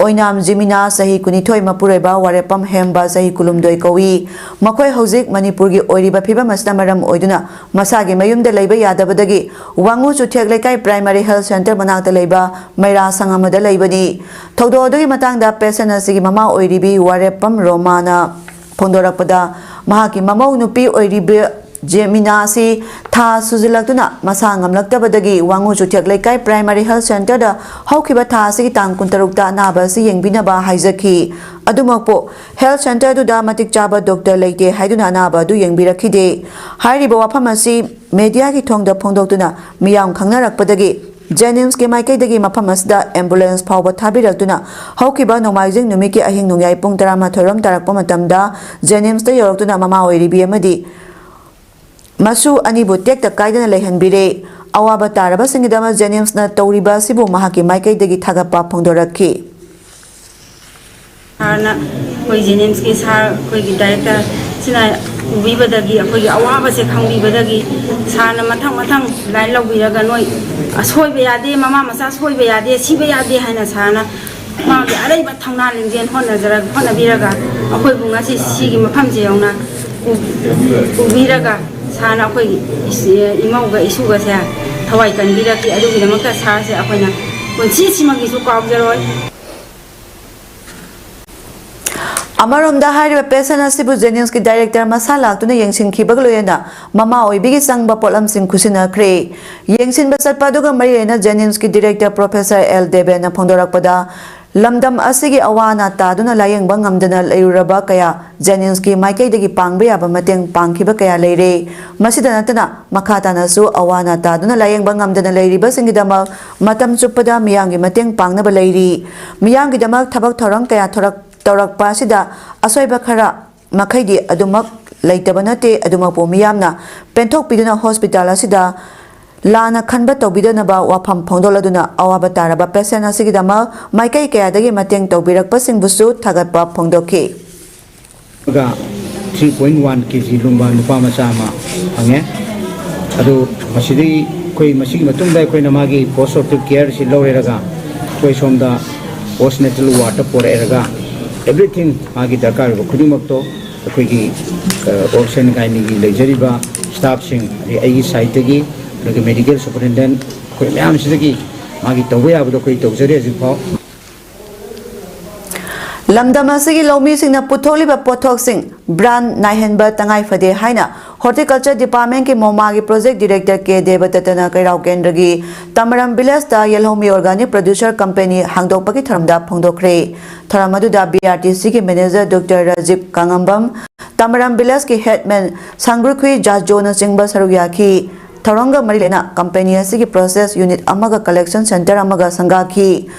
ꯑꯣꯏꯅꯥꯝ ꯖꯤꯃꯤꯅꯥ, ꯆꯍꯤ ꯀꯨꯟꯅꯤꯊꯣꯏ, ꯃꯄꯨꯔꯣꯏꯕ ꯋꯥꯔꯦꯞꯄꯝ ꯍꯦꯝꯕ, ꯆꯍꯤ ꯀꯨꯟꯍꯨꯝꯗꯣꯏ ꯀꯧꯏ꯫ ꯃꯈꯣꯏ ꯍꯧꯖꯤꯛ ꯃꯅꯤꯄꯨꯔꯒꯤ ꯑꯣꯏꯔꯤꯕ ꯐꯤꯕꯝ ꯑꯁꯤꯅ ꯃꯔꯝ ꯑꯣꯏꯗꯨꯅ ꯃꯁꯥꯒꯤ ꯃꯌꯨꯝꯗ ꯂꯩꯕ ꯌꯥꯗꯕꯗꯒꯤ ꯋꯥꯉꯨ ꯆꯨꯊꯦꯛ ꯂꯩꯀꯥꯏ primary health centre ꯃꯅꯥꯛꯇ ꯂꯩꯕ ꯃꯩꯔꯥ ꯁꯪ ꯑꯃꯗ ꯂꯩꯕꯅꯤ꯫ ꯊꯧꯗꯣꯛ ꯑꯗꯨꯒꯤ ꯃꯇꯥꯡꯗ patient ꯑꯁꯤꯒꯤ ꯃꯃꯥ ꯑꯣꯏꯔꯤꯕꯤ ꯋꯥꯔꯦꯞꯄꯝ ꯔꯣꯃꯥꯅ ꯐꯣꯡꯗꯣꯔꯛꯄꯗ, ꯃꯍꯥꯛꯀꯤ ꯃꯃꯧ ꯅꯨꯄꯤ ꯑꯣꯏꯔꯤꯕ ꯖꯦꯃꯤꯅꯥ ꯑꯁꯤ ꯊꯥ ꯁꯨꯖꯤꯜꯂꯛꯇꯨꯅ ꯃꯁꯥ ꯉꯝꯂꯛꯇꯕꯗꯒꯤ ꯋꯥꯉꯨ ꯆꯨꯊꯦꯛ ꯂꯩꯀꯥꯏ primary health centreꯗ ꯍꯧꯈꯤꯕ ꯊꯥ ꯑꯁꯤꯒꯤ ꯇꯥꯡ ꯀꯨꯟꯇꯔꯨꯛꯇ ꯑꯅꯥꯕ ꯑꯁꯤ ꯌꯦꯡꯕꯤꯅꯕ ꯍꯥꯏꯖꯈꯤ꯫ ꯑꯗꯨꯃꯛꯄꯨ health centreꯗꯨꯗ ꯃꯇꯤꯛ ꯆꯥꯕ doctor ꯂꯩꯇꯦ ꯍꯥꯏꯗꯨꯅ ꯑꯅꯥꯕ ꯑꯗꯨ ꯌꯦꯡꯕꯤꯔꯛꯈꯤꯗꯦ꯫ ꯍꯥꯏꯔꯤꯕ ꯋꯥꯐꯝ ꯑꯁꯤ mediaꯒꯤ ꯊꯣꯡꯗ ꯐꯣꯡꯗꯣꯛꯇꯨꯅ ꯃꯤꯌꯥꯝ ꯈꯪꯅꯔꯛꯄꯗꯒꯤ JNIMSꯀꯤ ꯃꯥꯏꯀꯩꯗꯒꯤ ꯃꯐꯝ ꯑꯁꯤꯗ ambulance ꯐꯥꯎꯕ ꯊꯥꯕꯤꯔꯛꯇꯨꯅ ꯍꯧꯈꯤꯕ ꯅꯣꯡꯃꯥꯏꯖꯤꯡ ꯅꯨꯃꯤꯠꯀꯤ ꯑꯍꯤꯡ ꯅꯣꯡꯌꯥꯏ ꯄꯨꯡ ꯇꯔꯥꯃꯥꯊꯣꯏ ꯔꯣꯝ ꯇꯥꯔꯛꯄ ꯃꯇꯝꯗ JNIMSꯇ ꯌꯧꯔꯛꯇꯨꯅ ꯃꯃꯥ ꯑꯣꯏꯔꯤꯕꯤ ꯑꯃꯗꯤ ꯃꯁꯨ ꯑꯅꯤꯕꯨ ꯇꯦꯛꯇ ꯀꯥꯏꯗꯅ ꯂꯩꯍꯟꯕꯤꯔꯦ꯫ ꯑꯋꯥꯕ ꯇꯥꯔꯕꯁꯤꯡꯒꯤꯗꯃꯛ JNIMSꯅ ꯇꯧꯔꯤꯕ ꯑꯁꯤꯕꯨ ꯃꯍꯥꯛꯀꯤ ꯃꯥꯏꯀꯩꯗꯒꯤ ꯊꯥꯒꯠꯄ ꯐꯣꯡꯗꯣꯔꯛꯈꯤ꯫ ꯁꯥꯔꯅ ꯑꯩꯈꯣꯏ JNIMSꯀꯤ ꯁꯥꯔ, ꯑꯩꯈꯣꯏꯒꯤ director ꯁꯤꯅ ꯎꯕꯤꯕꯗꯒꯤ, ꯑꯩꯈꯣꯏꯒꯤ ꯑꯋꯥꯕꯁꯦ ꯈꯪꯕꯤꯕꯗꯒꯤ ꯁꯥꯔꯅ ꯃꯊꯪ ꯃꯊꯪ line ꯂꯧꯕꯤꯔꯒ, ꯅꯣꯏ ꯑꯁꯣꯏꯕ ꯌꯥꯗꯦ, ꯃꯃꯥ ꯃꯆꯥ ꯁꯣꯏꯕ ꯌꯥꯗꯦ, ꯁꯤꯕ ꯌꯥꯗꯦ ꯍꯥꯏꯅ ꯁꯥꯔꯅ ꯃꯥꯒꯤ ꯑꯔꯩꯕ ꯊꯧꯅꯥ ꯂꯤꯡꯖꯦꯜ ꯍꯣꯠꯅꯖꯔ-, ꯍꯣꯠꯅꯕꯤꯔꯒ ꯑꯩꯈꯣꯏꯕꯨ ꯉꯁꯤ ꯁꯤꯒꯤ ꯃꯐꯝꯁꯦ ꯌꯧꯅ ꯄꯨ-, ꯄꯨꯕꯤꯔꯒ ꯁꯥꯔꯅ ꯑꯩꯈꯣꯏꯒꯤ ꯏꯁ-, ꯏꯃꯧꯒ ꯏꯁꯨꯒꯁꯦ ꯊꯋꯥꯏ ꯀꯟꯕꯤꯔꯛꯈꯤ꯫ ꯑꯗꯨꯒꯤꯗꯃꯛꯇ ꯁꯥꯔꯁꯦ ꯑꯩꯈꯣꯏꯅ ꯄꯨꯟꯁꯤꯁꯤꯃꯒꯤꯁꯨ ꯀꯥꯎꯖꯔꯣꯏ꯫ ꯑꯃꯔꯣꯝꯗ ꯍꯥꯏꯔꯤꯕ patient ꯑꯁꯤꯕꯨ JNIMSꯀꯤ director ꯃꯁꯥ ꯂꯥꯛꯇꯨꯅ ꯌꯦꯡꯁꯤꯟꯈꯤꯕꯒ ꯂꯣꯏꯅꯅ ꯃꯃꯥ ꯑꯣꯏꯕꯤꯒꯤ ꯆꯪꯕ ꯄꯣꯠꯂꯝꯁꯤꯡ ꯈꯨꯠꯁꯤꯟꯅꯈ꯭ꯔꯦ꯫ ꯌꯦꯡꯁꯤꯟꯕ ꯆꯠꯄ ꯑꯗꯨꯒ ꯃꯔꯤ ꯂꯩꯅ JNIMSꯀꯤ director professor ꯑꯦꯜ ꯗꯦꯕꯦꯟꯅ ꯐꯣꯡꯗꯣꯔꯛꯄꯗ, ꯂꯝꯗꯝ ꯑꯁꯤꯒꯤ ꯑꯋꯥ ꯑꯅꯥ ꯇꯥꯗꯨꯅ ꯂꯥꯌꯦꯡꯕ ꯉꯝꯗꯅ ꯂꯩꯔꯨꯔꯕ ꯀꯌꯥ JNIMSꯀꯤ ꯃꯥꯏꯀꯩꯗꯒꯤ ꯄꯥꯡꯕ ꯌꯥꯕ ꯃꯇꯦꯡ ꯄꯥꯡꯈꯤꯕ ꯀꯌꯥ ꯂꯩꯔꯦ꯫ ꯃꯁꯤꯗ ꯅꯠꯇꯅ ꯃꯈꯥ ꯇꯥꯅꯁꯨ ꯑꯋꯥ ꯑꯅꯥ ꯇꯥꯗꯨꯅ ꯂꯥꯌꯦꯡꯕ ꯉꯝꯗꯅ ꯂꯩꯔꯤꯕꯁꯤꯡꯒꯤꯗꯃꯛ ꯃꯇꯝ ꯆꯨꯞꯄꯗ ꯃꯤꯌꯥꯝꯒꯤ ꯃꯇꯦꯡ ꯄꯥꯡꯅꯕ ꯂꯩꯔꯤ꯫ ꯃꯤꯌꯥꯝꯒꯤꯗꯃꯛ ꯊꯕꯛ ꯊꯧꯔꯝ ꯀꯌꯥ ꯊꯣꯔꯛ-, ꯇꯧꯔꯛꯄ ꯑꯁꯤꯗ ꯑꯁꯣꯏꯕ ꯈꯔ ꯃꯈꯩꯗꯤ ꯑꯗꯨꯃꯛ ꯂꯩꯇꯕ ꯅꯠꯇꯦ꯫ ꯑꯗꯨꯃꯛꯄꯨ ꯃꯤꯌꯥꯝꯅ ꯄꯦꯟꯊꯣꯛꯄꯤꯗꯨꯅ ꯍꯣꯁꯄꯤꯇꯥꯜ ꯑꯁꯤꯗ ꯂꯥꯟꯅ ꯈꯟꯕ ꯇꯧꯕꯤꯗꯅꯕ ꯋꯥꯐꯝ ꯐꯣꯡꯗꯣꯛꯂꯗꯨꯅ ꯑꯋꯥꯕ ꯇꯥꯔꯕ ꯄꯦꯁꯦꯟ ꯑꯁꯤꯒꯤꯗꯃꯛ ꯃꯥꯏꯀꯩ ꯀꯌꯥꯗꯒꯤ ꯃꯇꯦꯡ ꯇꯧꯕꯤꯔꯛꯄꯁꯤꯡꯕꯨꯁꯨ ꯊꯥꯒꯠꯄ ꯐꯣꯡꯗꯣꯛꯈꯤ꯫ ꯑꯃꯒ three point one K G ꯂꯨꯝꯕ ꯅꯨꯄꯥ ꯃꯆꯥ ꯑꯃ ꯐꯪꯉꯦ꯫ ꯑꯗꯨ ꯃꯁꯤꯗꯒꯤ ꯑꯩꯈꯣꯏ ꯃꯁꯤꯒꯤ ꯃꯇꯨꯡꯗ ꯑꯩꯈꯣꯏꯅ ꯃꯥꯒꯤ post operative care ꯁꯤ ꯂꯧꯔꯦꯔꯒ ꯑꯩꯈꯣꯏ ꯁꯣꯝꯗ post natal ward ꯇ ꯄꯣꯔꯛꯑꯦꯔꯒ everything ꯃꯥꯒꯤ ꯗꯔꯀꯥꯔ ꯑꯣꯏꯕ ꯈꯨꯗꯤꯡꯃꯛꯇꯣ ꯑꯩꯈꯣꯏꯒꯤ ꯑꯣꯕꯁꯦꯟ ꯒꯥꯏꯅꯤꯒꯤ ꯂꯩꯖꯔꯤꯕ staff ꯁꯤꯡ, ꯑꯗꯩ ꯑꯩꯒꯤ side ꯇꯒꯤ, ꯑꯗꯨꯒ medical superintendent, ꯑꯩꯈꯣꯏ ꯃꯌꯥꯝꯁꯤꯗꯒꯤ ꯃꯥꯒꯤ ꯇꯧꯕ ꯌꯥꯕꯗꯣ ꯑꯩꯈꯣꯏ ꯇꯧꯖꯔꯤ ꯍꯧꯖꯤꯛꯐꯥꯎ꯫ ꯂꯝꯗꯝ ꯑꯁꯤꯒꯤ ꯂꯧꯃꯤꯁꯤꯡꯅ ꯄꯨꯊꯣꯛꯂꯤꯕ ꯄꯣꯠꯊꯣꯛꯁꯤꯡ brand ꯅꯥꯏꯍꯟꯕ ꯇꯉꯥꯏ ꯐꯗꯦ ꯍꯥꯏꯅ Horticulture Department ꯀꯤ ꯃꯣꯃꯥꯒꯤ Project Director ꯀꯦ ꯗꯦꯕꯗꯠꯇꯅ ꯀꯩꯔꯥꯎ ꯀꯦꯟꯗ꯭ꯔꯒꯤ ꯇꯃꯔꯝ village ꯇ ꯌꯦꯜꯍꯧꯃꯤ Organic Producer Company ꯍꯥꯡꯗꯣꯛꯄꯒꯤ ꯊꯧꯔꯝꯗ ꯐꯣꯡꯗꯣꯛꯈ꯭ꯔꯦ꯫ ꯊꯧꯔꯝ ꯑꯗꯨꯗ B R T C ꯒꯤ manager Doctor ꯔꯥꯖꯤꯕ ꯀꯥꯉꯝꯕꯝ, ꯇꯃꯔꯝ village ꯀꯤ headman ꯁꯥꯡꯒ꯭ꯔꯨꯈꯨꯏ ꯖꯥꯖꯣꯅꯆꯤꯡꯕ ꯁꯔꯨꯛ ꯌꯥꯈꯤ꯫ ꯊꯧꯔꯝꯒ ꯃꯔꯤ ꯂꯩꯅꯅ company ꯑꯁꯤꯒꯤ process unit ꯑꯃꯒ collection centre ꯑꯃꯒ ꯁꯪꯒꯥꯈꯤ꯫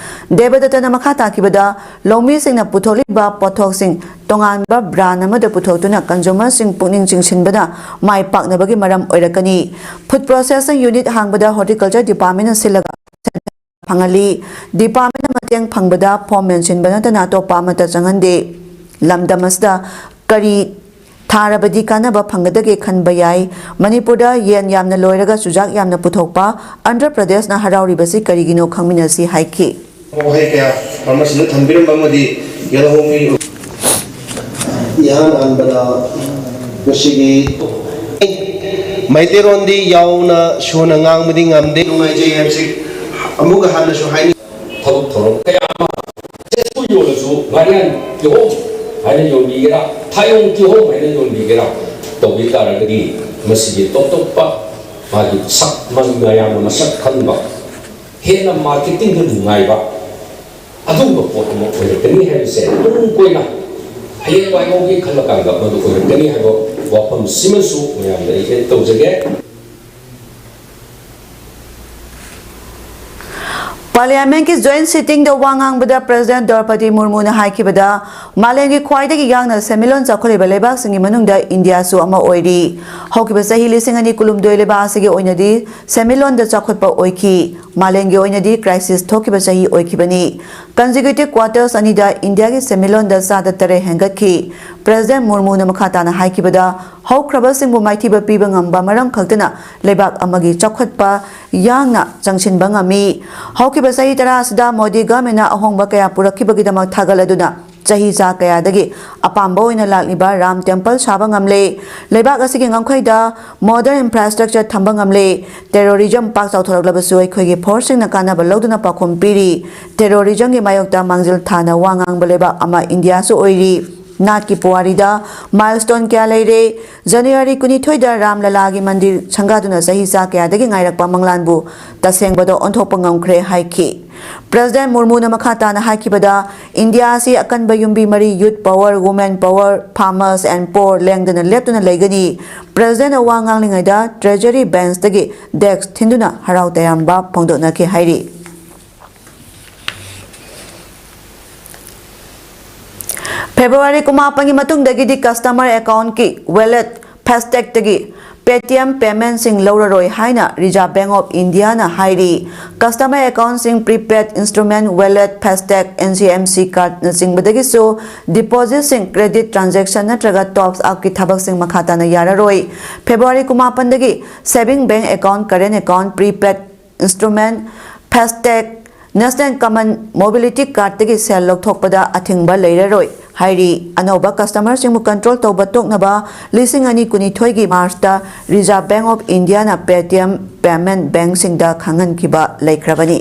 ꯗꯦꯕꯗꯠꯇꯅ ꯃꯈꯥ ꯇꯥꯈꯤꯕꯗ, ꯂꯧꯃꯤꯁꯤꯡꯅ ꯄꯨꯊꯣꯛꯂꯤꯕ ꯄꯣꯠꯊꯣꯛꯁꯤꯡ ꯇꯣꯉꯥꯟꯕ brand ꯑꯃꯗ ꯄꯨꯊꯣꯛꯇꯨꯅ consumer ꯁꯤꯡ ꯄꯨꯛꯅꯤꯡ ꯆꯤꯡꯁꯤꯟꯕꯅ ꯃꯥꯏ ꯄꯥꯛꯅꯕꯒꯤ ꯃꯔꯝ ꯑꯣꯏꯔꯛꯀꯅꯤ꯫ Food processing unit ꯍꯥꯡꯕꯗ Horticulture Department ꯅ ꯁꯤꯜꯂꯒ ꯐꯪꯍꯜꯂꯤ꯫ Department ꯅ ꯃꯇꯦꯡ ꯐꯪꯕꯗ form ꯃꯦꯟꯁꯤꯟꯕ ꯅꯠꯇꯅ ꯑꯇꯣꯞꯄ ꯑꯃꯠꯇ ꯆꯪꯍꯟꯗꯦ꯫ ꯂꯝꯗꯝ ꯑꯁꯤꯗ ꯀꯔꯤ ꯊꯥꯔꯕꯗꯤ ꯀꯥꯟꯅꯕ ꯐꯪꯒꯗꯒꯦ ꯈꯟꯕ ꯌꯥꯏ꯫ ꯃꯅꯤꯄꯨꯔꯗ ꯌꯦꯟ ꯌꯥꯝꯅ ꯂꯣꯏꯔꯒ ꯆꯨꯖꯥꯛ ꯌꯥꯝꯅ ꯄꯨꯊꯣꯛꯄ ꯑꯟꯙ꯭ꯔ ꯄ꯭ꯔꯗꯦꯁꯅ ꯍꯔꯥꯎꯔꯤꯕꯁꯤ ꯀꯔꯤꯒꯤꯅꯣ ꯈꯪꯃꯤꯟꯅꯁꯤ ꯍꯥꯏꯈꯤ꯫ ꯋꯥꯍꯩ ꯀꯌꯥ farmer ꯁꯤꯡꯅ ꯊꯝꯕꯤꯔꯝꯕ ꯑꯃꯗꯤ ꯌꯦꯜꯍꯧꯃꯤ ꯏꯍꯥꯟ ꯍꯥꯟꯕꯗ ꯃꯁꯤꯒꯤ ꯃꯩꯇꯩꯔꯣꯟꯗꯤ ꯌꯥꯎꯅ ꯁꯨꯅ ꯉꯥꯡꯕꯗꯤ ꯉꯝꯗꯦ꯫ ꯅꯨꯡꯉꯥꯏꯖꯩ ꯍꯥꯏꯕꯁꯤ ꯑꯃꯨꯛꯀ ꯍꯟꯅꯁꯨ ꯍꯥꯏꯅꯤꯡ ꯊꯕꯛ ꯊꯧꯔꯝ ꯀꯌꯥ ꯑꯃ ꯁꯨ ꯌꯣꯜꯂꯁꯨ ꯉꯥꯔꯤꯌꯥꯟ ꯀꯤꯍꯣꯝ ꯍꯥꯏꯅ ꯌꯣꯟꯕꯤꯒꯦꯔꯥ, ꯊꯥꯌꯣꯡ ꯀꯤꯍꯣꯝ ꯍꯥꯏꯅ ꯌꯣꯟꯕꯤꯒꯦꯔꯥ ꯇꯧꯕꯤ ꯇꯥꯔꯒꯗꯤ ꯃꯁꯤꯒꯤ ꯇꯣꯞ ꯇꯣꯞꯄ ꯃꯥꯒꯤ ꯁꯛ ꯃ-, ꯃꯌꯥꯝꯅ ꯃꯁꯛ ꯈꯪꯕ, ꯍꯦꯟꯅ marketing ꯗ ꯅꯨꯡꯉꯥꯏꯕ ꯑꯗꯨꯒꯨꯝꯕ ꯄꯣꯠ ꯑꯃ ꯑꯣꯏꯔꯛꯀꯅꯤ ꯍꯥꯏꯕꯁꯦ ꯇꯨꯡ ꯀꯣꯏꯅ ꯍꯌꯦꯡꯋꯥꯏ ꯉꯧꯒꯦ ꯈꯜꯂ ꯀꯥꯟꯗ ꯃꯗꯨ ꯑꯣꯏꯔꯛꯀꯅꯤ ꯍꯥꯏꯕ ꯋꯥꯐꯝꯁꯤꯃꯁꯨ ꯃꯌꯥꯝꯗ ꯑꯩ ꯇꯧꯖꯒꯦ꯫ Parliamentꯀꯤ joint sittingꯗ ꯋꯥ ꯉꯥꯡꯕꯗ President Draupadi Murmuna ꯍꯥꯏꯈꯤꯕꯗ, ꯃꯥꯂꯦꯝꯒꯤ ꯈ꯭ꯋꯥꯏꯗꯒꯤ ꯌꯥꯡꯅ ꯁꯦꯟꯃꯤꯠꯂꯣꯟ ꯆꯥꯎꯈꯠꯂꯤꯕ ꯂꯩꯕꯥꯛꯁꯤꯡꯒꯤ ꯃꯅꯨꯡꯗ ꯏꯟꯗꯤꯌꯥꯁꯨ ꯑꯃ ꯑꯣꯏꯔꯤ꯫ ꯍꯧꯈꯤꯕ ꯆꯍꯤ ꯂꯤꯁꯤꯡ ꯑꯅꯤ ꯀꯨꯟꯍꯨꯝꯗꯣꯏ ꯂꯩꯕꯥꯛ ꯑꯁꯤꯒꯤ ꯑꯣꯏꯅꯗꯤ ꯁꯦꯟꯃꯤꯠꯂꯣꯟꯗ ꯆꯥꯎꯈꯠꯄ ꯑꯣꯏꯈꯤ꯫ ꯃꯥꯂꯦꯝꯒꯤ ꯑꯣꯏꯅꯗꯤ crisis ꯊꯣꯛꯈꯤꯕ ꯆꯍꯤ ꯑꯣꯏꯈꯤꯕꯅꯤ꯫ Consecutive quarters ꯑꯅꯤꯗ ꯏꯟꯗꯤꯌꯥꯒꯤ ꯁꯦꯟꯃꯤꯠꯂꯣꯟꯗ ꯆꯥꯗ ꯇꯔꯦꯠ ꯍꯦꯟꯒꯠꯈꯤ꯫ President Murmuna ꯃꯈꯥ ꯇꯥꯅ ꯍꯥꯏꯈꯤꯕꯗ, ꯍꯧꯈ꯭ꯔꯕꯁꯤꯡꯕꯨ ꯃꯥꯏꯊꯤꯕ ꯄꯤꯕ ꯉꯝꯕ ꯃꯔꯝ ꯈꯛꯇꯅ ꯂꯩꯕꯥꯛ ꯑꯃꯒꯤ ꯆꯥꯎꯈꯠꯄ ꯌꯥꯡꯅ ꯆꯪꯁꯤꯟꯕ ꯉꯝꯃꯤ꯫ ꯍꯧꯈꯤꯕ ꯆꯍꯤ ꯇꯔꯥ ꯑꯁꯤꯗ ꯃꯣꯗꯤ governmentꯅ ꯑꯍꯣꯡꯕ ꯀꯌꯥ ꯄꯨꯔꯛꯈꯤꯕꯒꯤꯗꯃꯛ ꯊꯥꯒꯠꯂꯗꯨꯅ, ꯆꯍꯤ ꯆꯥ ꯀꯌꯥꯗꯒꯤ ꯑꯄꯥꯝꯕ ꯑꯣꯏꯅ ꯂꯥꯛꯂꯤꯕ ꯔꯥꯝ temple ꯁꯥꯕ ꯉꯝꯂꯦ꯫ ꯂꯩꯕꯥꯛ ꯑꯁꯤꯒꯤ ꯉꯝꯈꯩꯗ modern infrastructure ꯊꯝꯕ ꯉꯝꯂꯦ꯫ Terrorism ꯄꯥꯛ ꯆꯥꯎꯊꯣꯔꯛꯂꯕꯁꯨ ꯑꯩꯈꯣꯏꯒꯤ forceꯁꯤꯡꯅ ꯀꯥꯟꯅꯕ ꯂꯧꯗꯨꯅ ꯄꯥꯎꯈꯨꯝ ꯄꯤꯔꯤ꯫ Terrorismꯒꯤ ꯃꯥꯌꯣꯛꯇ ꯃꯥꯡꯖꯤꯜ ꯊꯥꯅ ꯋꯥ ꯉꯥꯡꯕ ꯂꯩꯕꯥꯛ ꯑꯃ ꯏꯟꯗꯤꯌꯥꯁꯨ ꯑꯣꯏꯔꯤ꯫ ꯅꯥꯠꯀꯤ ꯄꯨꯋꯥꯔꯤꯗ milestone ꯀꯌꯥ ꯂꯩꯔꯦ꯫ January ꯀꯨꯟꯅꯤꯊꯣꯏꯗ ꯔꯥꯝ ꯂꯂꯥꯒꯤ ꯃꯟꯗꯤꯔ ꯁꯪꯒꯥꯗꯨꯅ ꯆꯍꯤ ꯆꯥ ꯀꯌꯥꯗꯒꯤ ꯉꯥꯏꯔꯛꯄ ꯃꯪꯂꯥꯟꯕꯨ ꯇꯁꯦꯡꯕꯗ ꯑꯣꯟꯊꯣꯛꯄ ꯉꯝꯈ꯭ꯔꯦ ꯍꯥꯏꯈꯤ꯫ President ꯃꯨꯔꯃꯨꯅ ꯃꯈꯥ ꯇꯥꯅ ꯍꯥꯏꯈꯤꯕꯗ, ꯏꯟꯗꯤꯌꯥ ꯑꯁꯤ ꯑꯀꯟꯕ ꯌꯨꯝꯕꯤ ꯃꯔꯤ, youth power, women power, farmers and poor, ꯂꯦꯡꯗꯅ ꯂꯦꯞꯇꯨꯅ ꯂꯩꯒꯅꯤ꯫ Presidentꯅ ꯋꯥ ꯉꯥꯡꯂꯤꯉꯩꯗ Treasury benchꯇꯒꯤ desk ꯊꯤꯟꯗꯨꯅ ꯍꯔꯥꯎ ꯇꯌꯥꯝꯕ ꯐꯣꯡꯗꯣꯛꯅꯈꯤ ꯍꯥꯏꯔꯤ꯫ February ꯀꯨꯟꯃꯥꯄꯟꯒꯤ ꯃꯇꯨꯡꯗꯒꯤꯗꯤ customer accountꯀꯤ wallet, FASTagꯇꯒꯤ Paytm paymentꯁꯤꯡ ꯂꯧꯔꯔꯣꯏ ꯍꯥꯏꯅ Reserve Bank of Indiaꯅ ꯍꯥꯏꯔꯤ꯫ Customer accountꯁꯤꯡ, prepaid instrument, wallet, FASTag, NCMC cardꯅꯆꯤꯡꯕꯗꯒꯤꯁꯨ depositꯁꯤꯡ, credit transaction ꯅꯠꯇ꯭ꯔꯒ top upꯀꯤ ꯊꯕꯛꯁꯤꯡ ꯃꯈꯥ ꯇꯥꯅ ꯌꯥꯔꯔꯣꯏ꯫ February ꯀꯨꯟꯃꯥꯄꯟꯗꯒꯤ saving bank account, current account, prepaid instrument, FASTag, National Common Mobility Cardꯇꯒꯤ ꯁꯦꯜ ꯂꯧꯊꯣꯛꯄꯗ ꯑꯊꯤꯡꯕ ꯂꯩꯔꯔꯣꯏ ꯍꯥꯏꯔꯤ꯫ ꯑꯅꯧꯕ customerꯁꯤꯡꯕꯨ control ꯇꯧꯕ ꯇꯣꯛꯅꯕ ꯂꯤꯁꯤꯡ ꯑꯅꯤ ꯀꯨꯟꯅꯤꯊꯣꯏꯒꯤ Marchꯇ Reserve Bank of Indiaꯅ Paytm payment bankꯁꯤꯡꯗ ꯈꯪꯍꯟꯈꯤꯕ ꯂꯩꯈ꯭ꯔꯕꯅꯤ꯫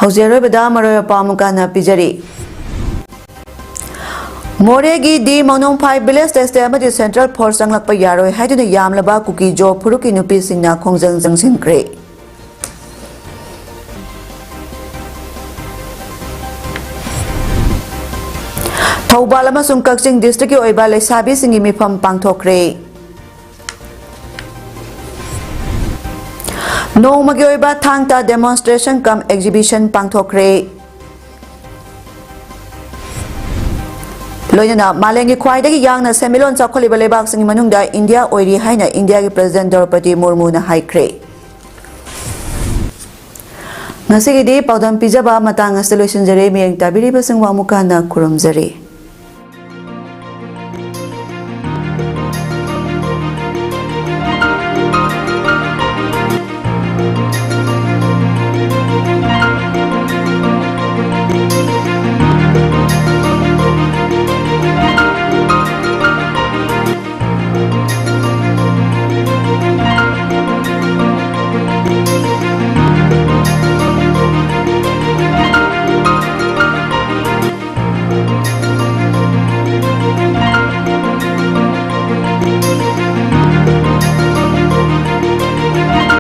ꯍꯧꯖꯤꯛ ꯑꯔꯣꯏꯕꯗ ꯃꯔꯨꯑꯣꯏꯕ ꯄꯥꯎ ꯑꯃꯨꯛ ꯍꯟꯅ ꯄꯤꯖꯔꯤ꯫ ꯃꯣꯔꯦꯒꯤ ꯗꯤ ꯃꯣꯅꯣꯡꯐꯥꯏ village state ꯑꯃꯗꯤ central force ꯆꯪꯂꯛꯄ ꯌꯥꯔꯣꯏ ꯍꯥꯏꯗꯨꯅ ꯌꯥꯝꯂꯕ ꯀꯨꯀꯤ ꯖꯣ ꯐꯨꯔꯨꯞꯀꯤ ꯅꯨꯄꯤꯁꯤꯡꯅ ꯈꯣꯡꯖꯪ ꯆꯪꯁꯤꯟꯈ꯭ꯔꯦ꯫ ꯊꯧꯕꯥꯜ ꯑꯃꯁꯨꯡ ꯀꯛꯆꯤꯡ districtꯀꯤ ꯑꯣꯏꯕ ꯂꯩꯁꯥꯕꯤꯁꯤꯡꯒꯤ ꯃꯤꯐꯝ ꯄꯥꯡꯊꯣꯛꯈ꯭ꯔꯦ꯫ ꯅꯣꯡꯃꯒꯤ ꯑꯣꯏꯕ ꯊꯥꯡ ꯇꯥ demonstration cum exhibition ꯄꯥꯡꯊꯣꯛꯈ꯭ꯔꯦ꯫ ꯂꯣꯏꯅꯅ ꯃꯥꯂꯦꯝꯒꯤ ꯈ꯭ꯋꯥꯏꯗꯒꯤ ꯌꯥꯡꯅ ꯁꯦꯟꯃꯤꯠꯂꯣꯟ ꯆꯥꯎꯈꯠꯂꯤꯕ ꯂꯩꯕꯥꯛꯁꯤꯡꯒꯤ ꯃꯅꯨꯡꯗ ꯏꯟꯗꯤꯌꯥ ꯑꯣꯏꯔꯤ ꯍꯥꯏꯅ ꯏꯟꯗꯤꯌꯥꯒꯤ President ꯗ꯭ꯔꯧꯄꯗꯤ ꯃꯨꯔꯃꯨꯅ ꯍꯥꯏꯈ꯭ꯔꯦ꯫ ꯉꯁꯤꯒꯤꯗꯤ ꯄꯥꯎꯗꯝ ꯄꯤꯖꯕ ꯃꯇꯥꯡ ꯑꯁꯤꯗ ꯂꯣꯏꯁꯤꯟꯖꯔꯦ꯫ ꯃꯤꯠꯌꯦꯡ ꯇꯥꯕꯤꯔꯤꯕꯁꯤꯡꯕꯨ ꯑꯃꯨꯛꯀ ꯍꯟꯅ ꯈꯨꯔꯨꯝꯖꯔꯤ꯫